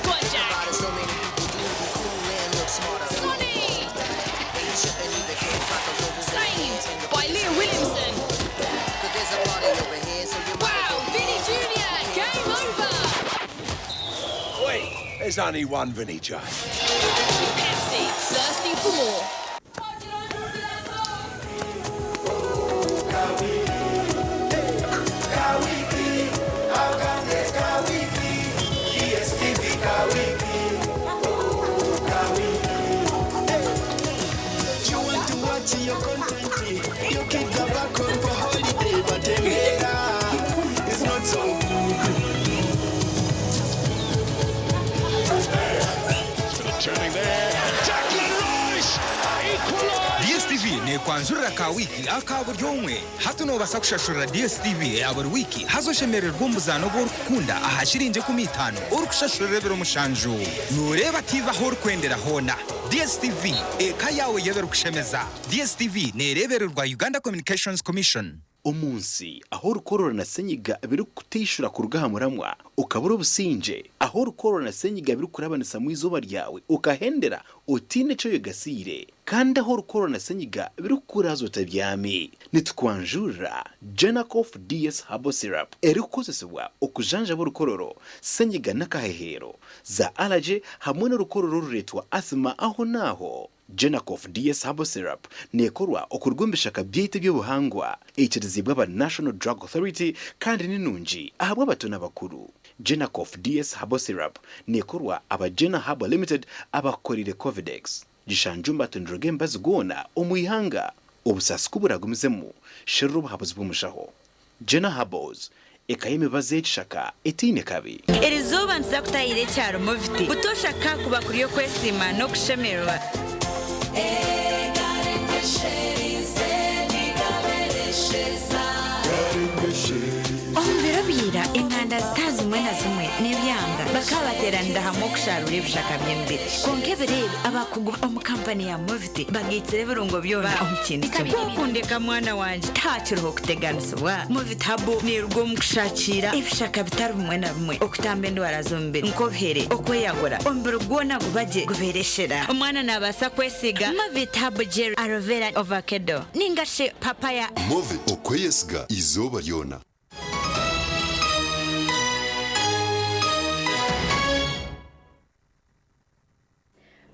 Go on, Jack. Sonny! Saved by Leah Williamson. Wow, Vinny Jr., game over. Wait, there's only one Vinny J. Pepsi, thirsty for more. You want to watch your content, you keep the back home for holiday, but Emera is not so good. Turning there. Declan Rice! Equalised! DSTV nekwanjurira ka wiiki aka buri omwe. Hati nobaasa kushashurira DSTV eya buri wiiki haza oshemererwe omu buzaano obu orikukunda aha shiringi 50 orikushashurira ebiro 7. Noreeba tiivi ahu orikwendera hoona. DSTV, eka yaawe y'ebirikushemeza. DSTV nereebererwa Uganda Communications Commission. Omu nsi ahu orukorora na senyiga birikukuteishura kuruga aha muramwa okabura obusingye, ahu orukorora na senyiga birikukurabanisamu eizooba ryawe okahendera otaine eki oyegasiire, kandi ahu orukorora na senyiga birikukuraaza otabyami, nitukwanjurira Genacof DS Herbal Syrup erikukozesibwa okujanjaba orukororo, senyiga n'akaheheero, za allergy hamwe n'orukororo orureetwa asthma ahonaaho. Genacof DS Herbal Syrup neekorwa okuruga omu bishaka byaitu eby'obuhangwa, eikiriziibwe aba National Drug Authority kandi ni nungi ahabw'abato n'abakuru. Genacof DS Herbal Syrup neekorwa aba Gena Herbal Limited abakukoreire Covidex. Gishangye omu matundiro g'emibazi goona omu ihanga. Obusaasi ku buragumizemu, sherura obuhabuzi bw'omushaho. Gena Herbals, eka y'emibazi y'ekishaka etaine kabi. Erizooba nituza kutahirira ekyaro Moviti. Butoosha ka kuba kuri okwesiima n'okushemererwa. Omu biro bya ira, enganda zitari zimwe na zimwe n'ebyanga bakaba bateeranira hamwe okusharuura ebishaka by'emibiri. Kwonka ebiro ebi, abakugu omu kampani ya Moviti bagaitsire ebirungo byona omu kintu kimwe. Ku okundeka mwana wangye, tihakiriho kuteganisibwa. Movit Herbal neeruga omu kushakiira ebishaka bitari bimwe na bimwe okutamba endwara z'omubiri nk'obuhere, okweyagura, omubiri gwona guba gye gubeera eshera. Omwana naabaasa kwesiiga Movit Herbal Gel Aloe Vera Ovakedo ninga shi Papaya. Movit, okweyesiga eizooba ryona.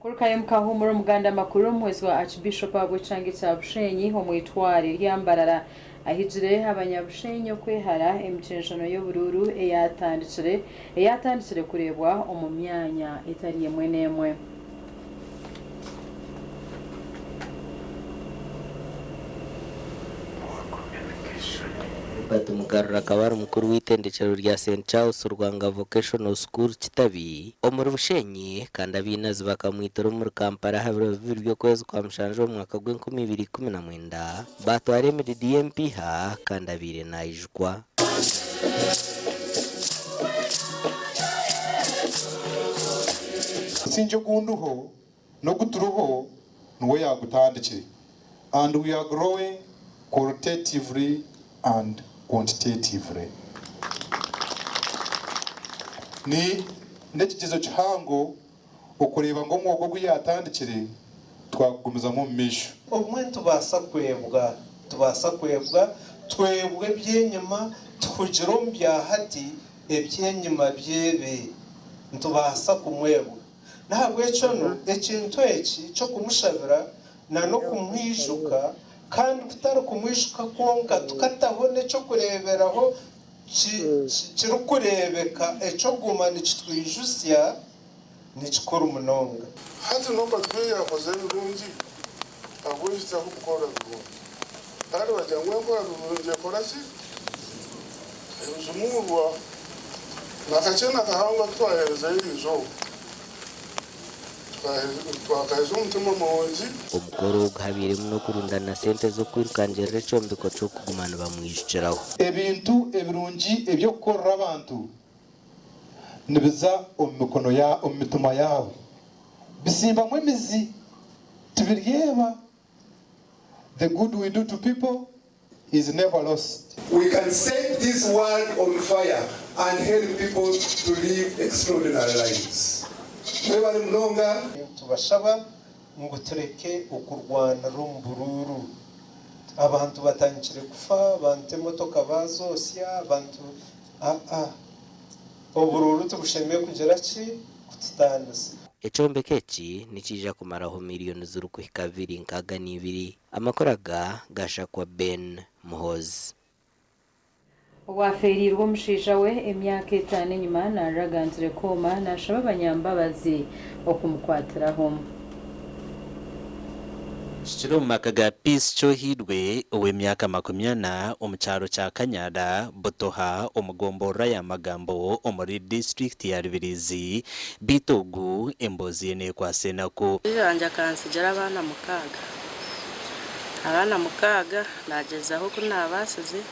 Kurukayo mukahuumura omuganda makuru omuhwezi wa Archbishop ahabw'ekyanga ekya Bushenyi omu itware rya Mbarara ahigire abanyabushenyi okwehara emikyenjano y'oburuuru eyatandikire eyatandikire kureebwa omu myanya etari emwe n'emwe. Robert Mugarura akaba ari mukuru w'itendekyero rya St Charles Rwanga Vocational School Kitabi omuri Bushenyi kandi abainazi bakamwitira omuri Kampala aha biro bibiri by'okwezi kwa mushanju omu mwaka gw'enkumibiri ikumi na mwenda batwara emiridi y'empiiha kandi abaire naijukwa. Omusingye ogundiho n'oguturuho niwe yaagutandikire and we are growing qualitatively and quantitatively. Ni n'ekigyezo kihango okureeba ngu omwoga ogu yaatandikire twagugumizamu omu maisho. Obumwe nitubaasa kwebwa, nitubaasa kwebwa, twebwe eby'enyima, tuhugire omu bya hati, eby'enyima byebe. Nitubaasa kumwebwa. N'ahabw'ekyo nu, ekintu eki ky'okumushabira na n'okumwijuka, kandi kutari kumwijuka kwonka, tukataho n'eky'okureeberaho kirikureebeka eky'okuguma nikitwijutsya, ni kikuru munonga. Hati Norbert we yakoze ebirungi ahabw'eki tarikukora birungi kandi bagira ngu enkora birungi ekora ki ebijumurwa nakakye nakahango aku twaherezayo eriizooba twakaheza omutima murungi. Omukoro ogu habairemu n'okurundana sente z'okwirukangirira ekyombeko ky'okuguma nibamwijukiraho. Ebintu ebirungi eby'okukorera abantu nibiza omu mikono ya omu mitima yaabo, bisimbamu emizi, tibiryeba. The good we do to people is never lost. We can set this world on fire and help people to live extraordinary lives. Mwebale munonga. Nitubashaba ngu tureke okurwanira omu buruuru. Abantu batandikire kufa, abantu emotoka baazosya, abantu aa oburuuru tibushemereire kugira ki kututaanisa. Ekyombeko eki nikiija kumaraho miriyoni zirikuhika 262. Amakuru aga gashakwa Ben Muhoozi. Owafeerirwe omushaija we emyaka 5 enyima naragantire kooma nashaba abanyambabazi okumukwatiraho. Kikiri omu maka ga Peace Kyohirwe ow'emyaka 40 omu kyaro kya Kanyara Butoha omu gomborora ya Magambo omuri disitulikiti ya Rubirizi beitu ogu emboozi ye neekwasa enaku. Omushaija wangye akantsigira abaana 6. Abaana mukaaga naagyezaho oku naabaasize,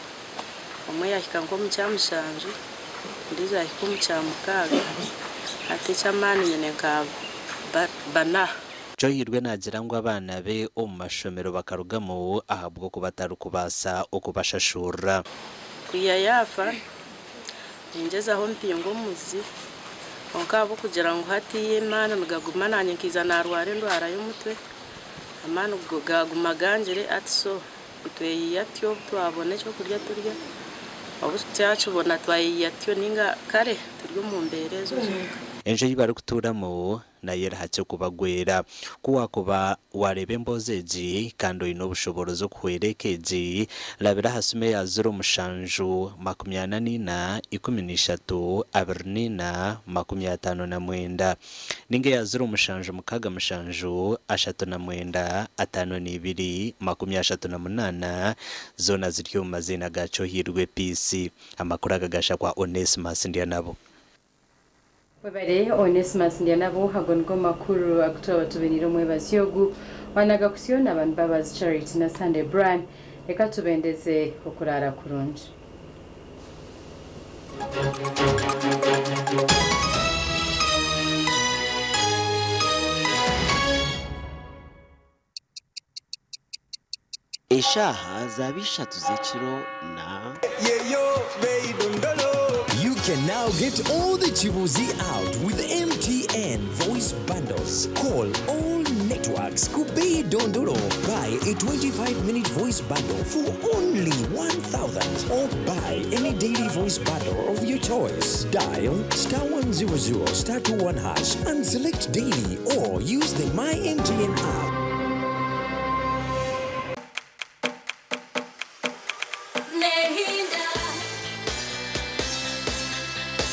omwe yaahika nk'omu kyamushanju, ondiijo yaahika omu kyamukaaga, hati eky'amaani nyine nka bana. Kyohirwe naagira ngu abaana be omu mashomero bakarugamu ahabw'okuba atarikubaasa okubashashurira. Kwiha yaafa, ningyezaho mpinga omuzi kwonka ahabw'okugira ngu hatiiya amaani nigaguma naanye nkaija naarwara endwara y'omutwe, amaani gaaguma gangire ati so tweyiya tutyo obu twabona ekyokurya turya, obu tutakibona twayiya tutyo nainga kare turi omu mbeera ezo zonka. Enju ei barikutuuramu nayo eri hakye kubagwera. Ku waakuba waareeba emboozi egi kandi oine obushoboorozi okuhwera eka egi, rabira aha simu eya 07 44 13 24 59 nainga eya 07 67 39 52 38, zoona ziri omu maziina ga Kyohirwe Peace. Amakuru aga gashakwa Onesmus Ndyanabo. Webare Onesmus Ndyanabo, ago nigo makuru agu twaba tubiniire omwebazi ogu wanaga kusyo na abantu Mbabazi Charity na Sunday Brian. Reka tubendeze okuraara kurungi. Eshaaha zaaba ishatu z'ekiro na. You can now get all the Chibuzi out with MTN voice bundles. Call all networks Kubei Dondolo. Buy a 25 minute voice bundle for only 1,000 or buy any daily voice bundle of your choice. Dial star 100 star 21 hash and select daily or use the My MTN app. Nehinda,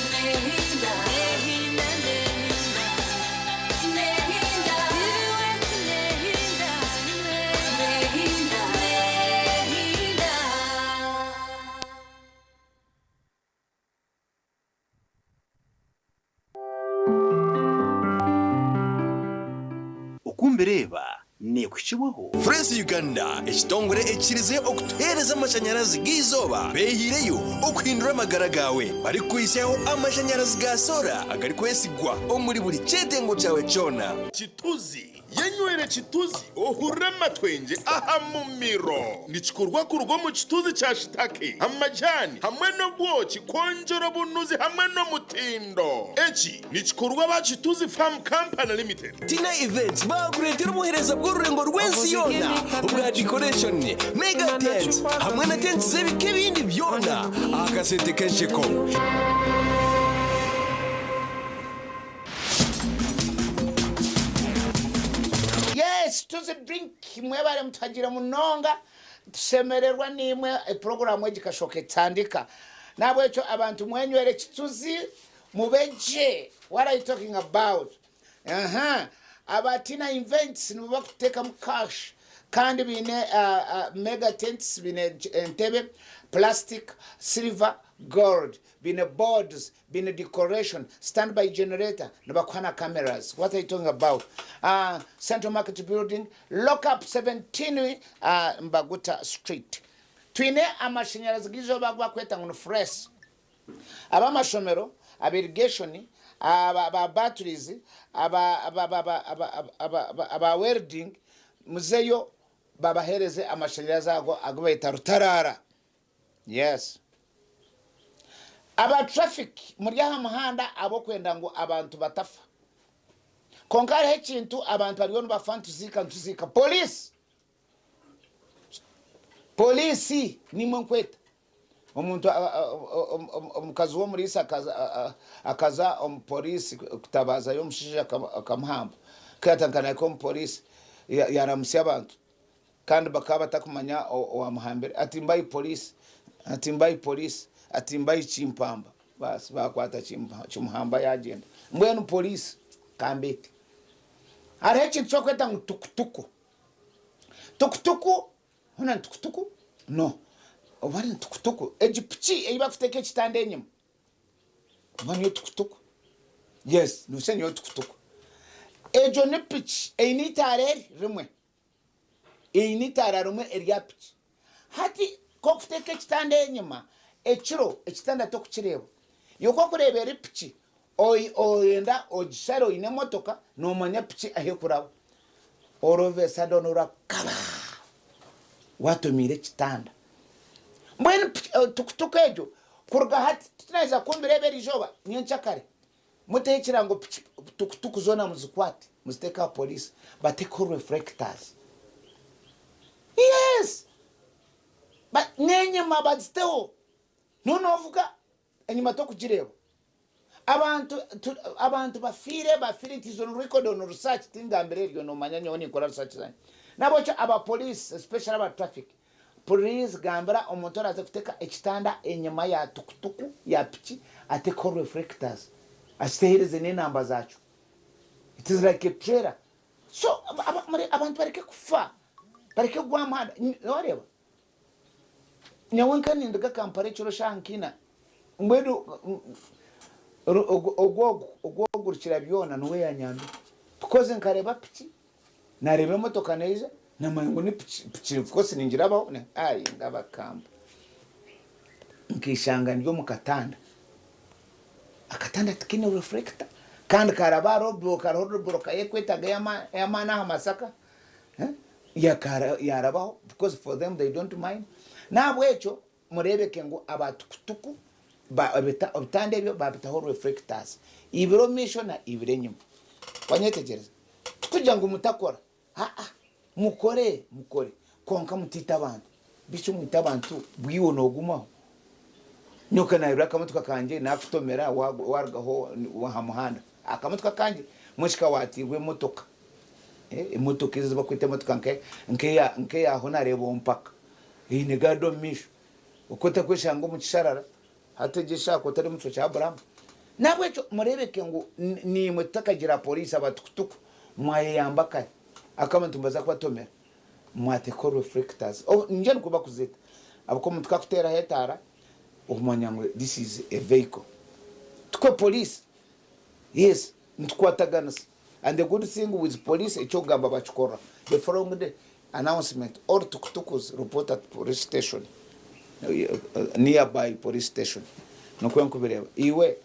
nehinda, nehinda, nehinda, nehinda, nehinda, nehinda. Okumbireeba neekuhikibwaho. Fresh Uganda ekitongore ekikirize okutuheereza amashanyarazi g'eizooba beehiireyo okuhindura amagara gaawe barikukuhitsyaho amashanyarazi ga soora agarikwesigwa omuri buri kyetengo kyawe kyona. Kituzi yenywere kituzi ohurire amatwengye aha mumiro nikikorwa kuruga omu kituzi kya shitake amajani hamwe n'obwoki kwongyera obunuzi hamwe n'omutindo eki nikikorwa ba Kituzi Farm Company Limited. Tina Events bakureetera obuheereza bw'orurengo rw'ensi yoona obwa decoration, mega tent hamwe na tents z'ebika ebindi byona aha kasente k'ensheko. Yes, tuzi drink mwebale mutagire munonga tushemererwa nimwe eprogramu egi kashoka etandika nabwekyo abantu mwenywere kituzi mubeje. What are you talking about? Aha abatina events nibo bakuteekamu cash kandi biine mega tents, biine entebe plastic, silver, gold, biine boards, biine decoration, standby generator, nibakuha na cameras. What are you talking about? Central Market Building, lockup 17, Mbaguta Street. Twine amashanyarazi g'izooba gwakweta ngu ni fresh, ab'amashomero, aba irrigation, aba batteries, aba welding, muzeyo babahereze amashanyarazi ago ago bayita rutarara. Yes, aba traffic muri aha muhanda abokwenda ngu abantu batafa, konka hariho ekintu abantu bariyo nibafa, nituziika nituziika. Poliisi, poliisi nimwe nkweta. Omuntu omukazi w'omuriisa akaza omupoliisi kutabazayo omushaija akamuhamba kayatankana omupoliisi yaramusya abantu kandi bakaba batakumanya owamuhambire, ati mbayi polisi, ati mbayi polisi, ati mbayi chimpamba. Basi bakwata chimuhamba yagenda. Mbwenu polisi kambete, hariho ekintu kyokweta ngu tukutuku, tukutuku hona ni tukutuku, no oba ni tukutuku egi piki ei bakuteeka ekitanda enyima, oba niyo tukutuku? Yes, nuse niyo tukutuku. Egyo ni piki eine itaara eri rimwe. Eine itaara rimwe erya piki. Hati ku okuteeka ekitanda enyima, ekiro ekitanda tokukireeba. Iwe ku okureeba eri piki, oyenda ogishare oine emotoka, noomanya piki ahu ekuraba. All of a sudden orakaba watomiire ekitanda. Mbwenu tukutuku egyo kuruga hati titunaheza kumbireeba eriizooba nyenkyakare. Muteho ekirango piki tukutuku zoona muzikwate muziteeke aha police batekeho reflectors. Yes! N'enyima baziteho. Nobu novuga enyima tokugireeba. Abantu abantu bafiire bafiire it is on record on research tingambire eryo nomanya nyowe ninkora research zangye. Nabwekyo aba police especially aba traffic Purizi gambira omuntu oraze kuteka ekitanda enyima ya tukutuku ya piki atekeho reflectors akitehereze nenamba zakyo it is like a trailer so abantu bareke kufa bareke kugwa aha muhanda wareba nyowe nka ninduga Kampala ekiro shaha nka ina mbwenu ogwo ogwo rukira byona niwe yanyambire because nkareba piki Nareeba emotoka neija namanya ngu ni piki piki of course ningirabaho ayi ngabakamba nkeshanga ndi omu katanda, akatanda tikaine reflector kandi karaba aha road block hariho road block eyekwetaga ey'amaani aha Masaka yarabaho because for them they don't mind nahabwekyo mureebeke ngu aba tukutuku ebitanda ebyo babitaho reflectors ibiri omu maisho na ibiri enyima wanyetegyereza tikugira ngu mutakora aa mukore mukore kwonka mutiita abantu beitu mwita abantu bwiwe nogumaho nyowe nayebwa akamotoka kangye nakutomera warugaho aha muhanda akamotoka kangye mwishiki watiirwa emotoka emotoka ezi bakweta emotoka nkeya honarebo mpaka eine gaadi omu maisho Oku otakweshanga omu kisharara, hati egyo eshaaha ku otari omu kifo kya Abrahamu. N'ahabw'ekyo mureebeke ngu naimwe tutakagira poriisi aba tukutuku, mwayeyamba kare. Ahakuba abantu nibaza kubatomera, mwateekaho reflectors. Ningira nikwo barikuzeeta. Ahabw'okuba omuntu ku akuteeraho etaara, omanya ngu this is a vehicle. Tikwo poriisi? Yes, nitukwataganisa. And the good thing with police, eky'okugamba bakikora. The following day, Announcement, All tukutukus report at police station, nearby police station. Nikwo nkubireeba. Iwe.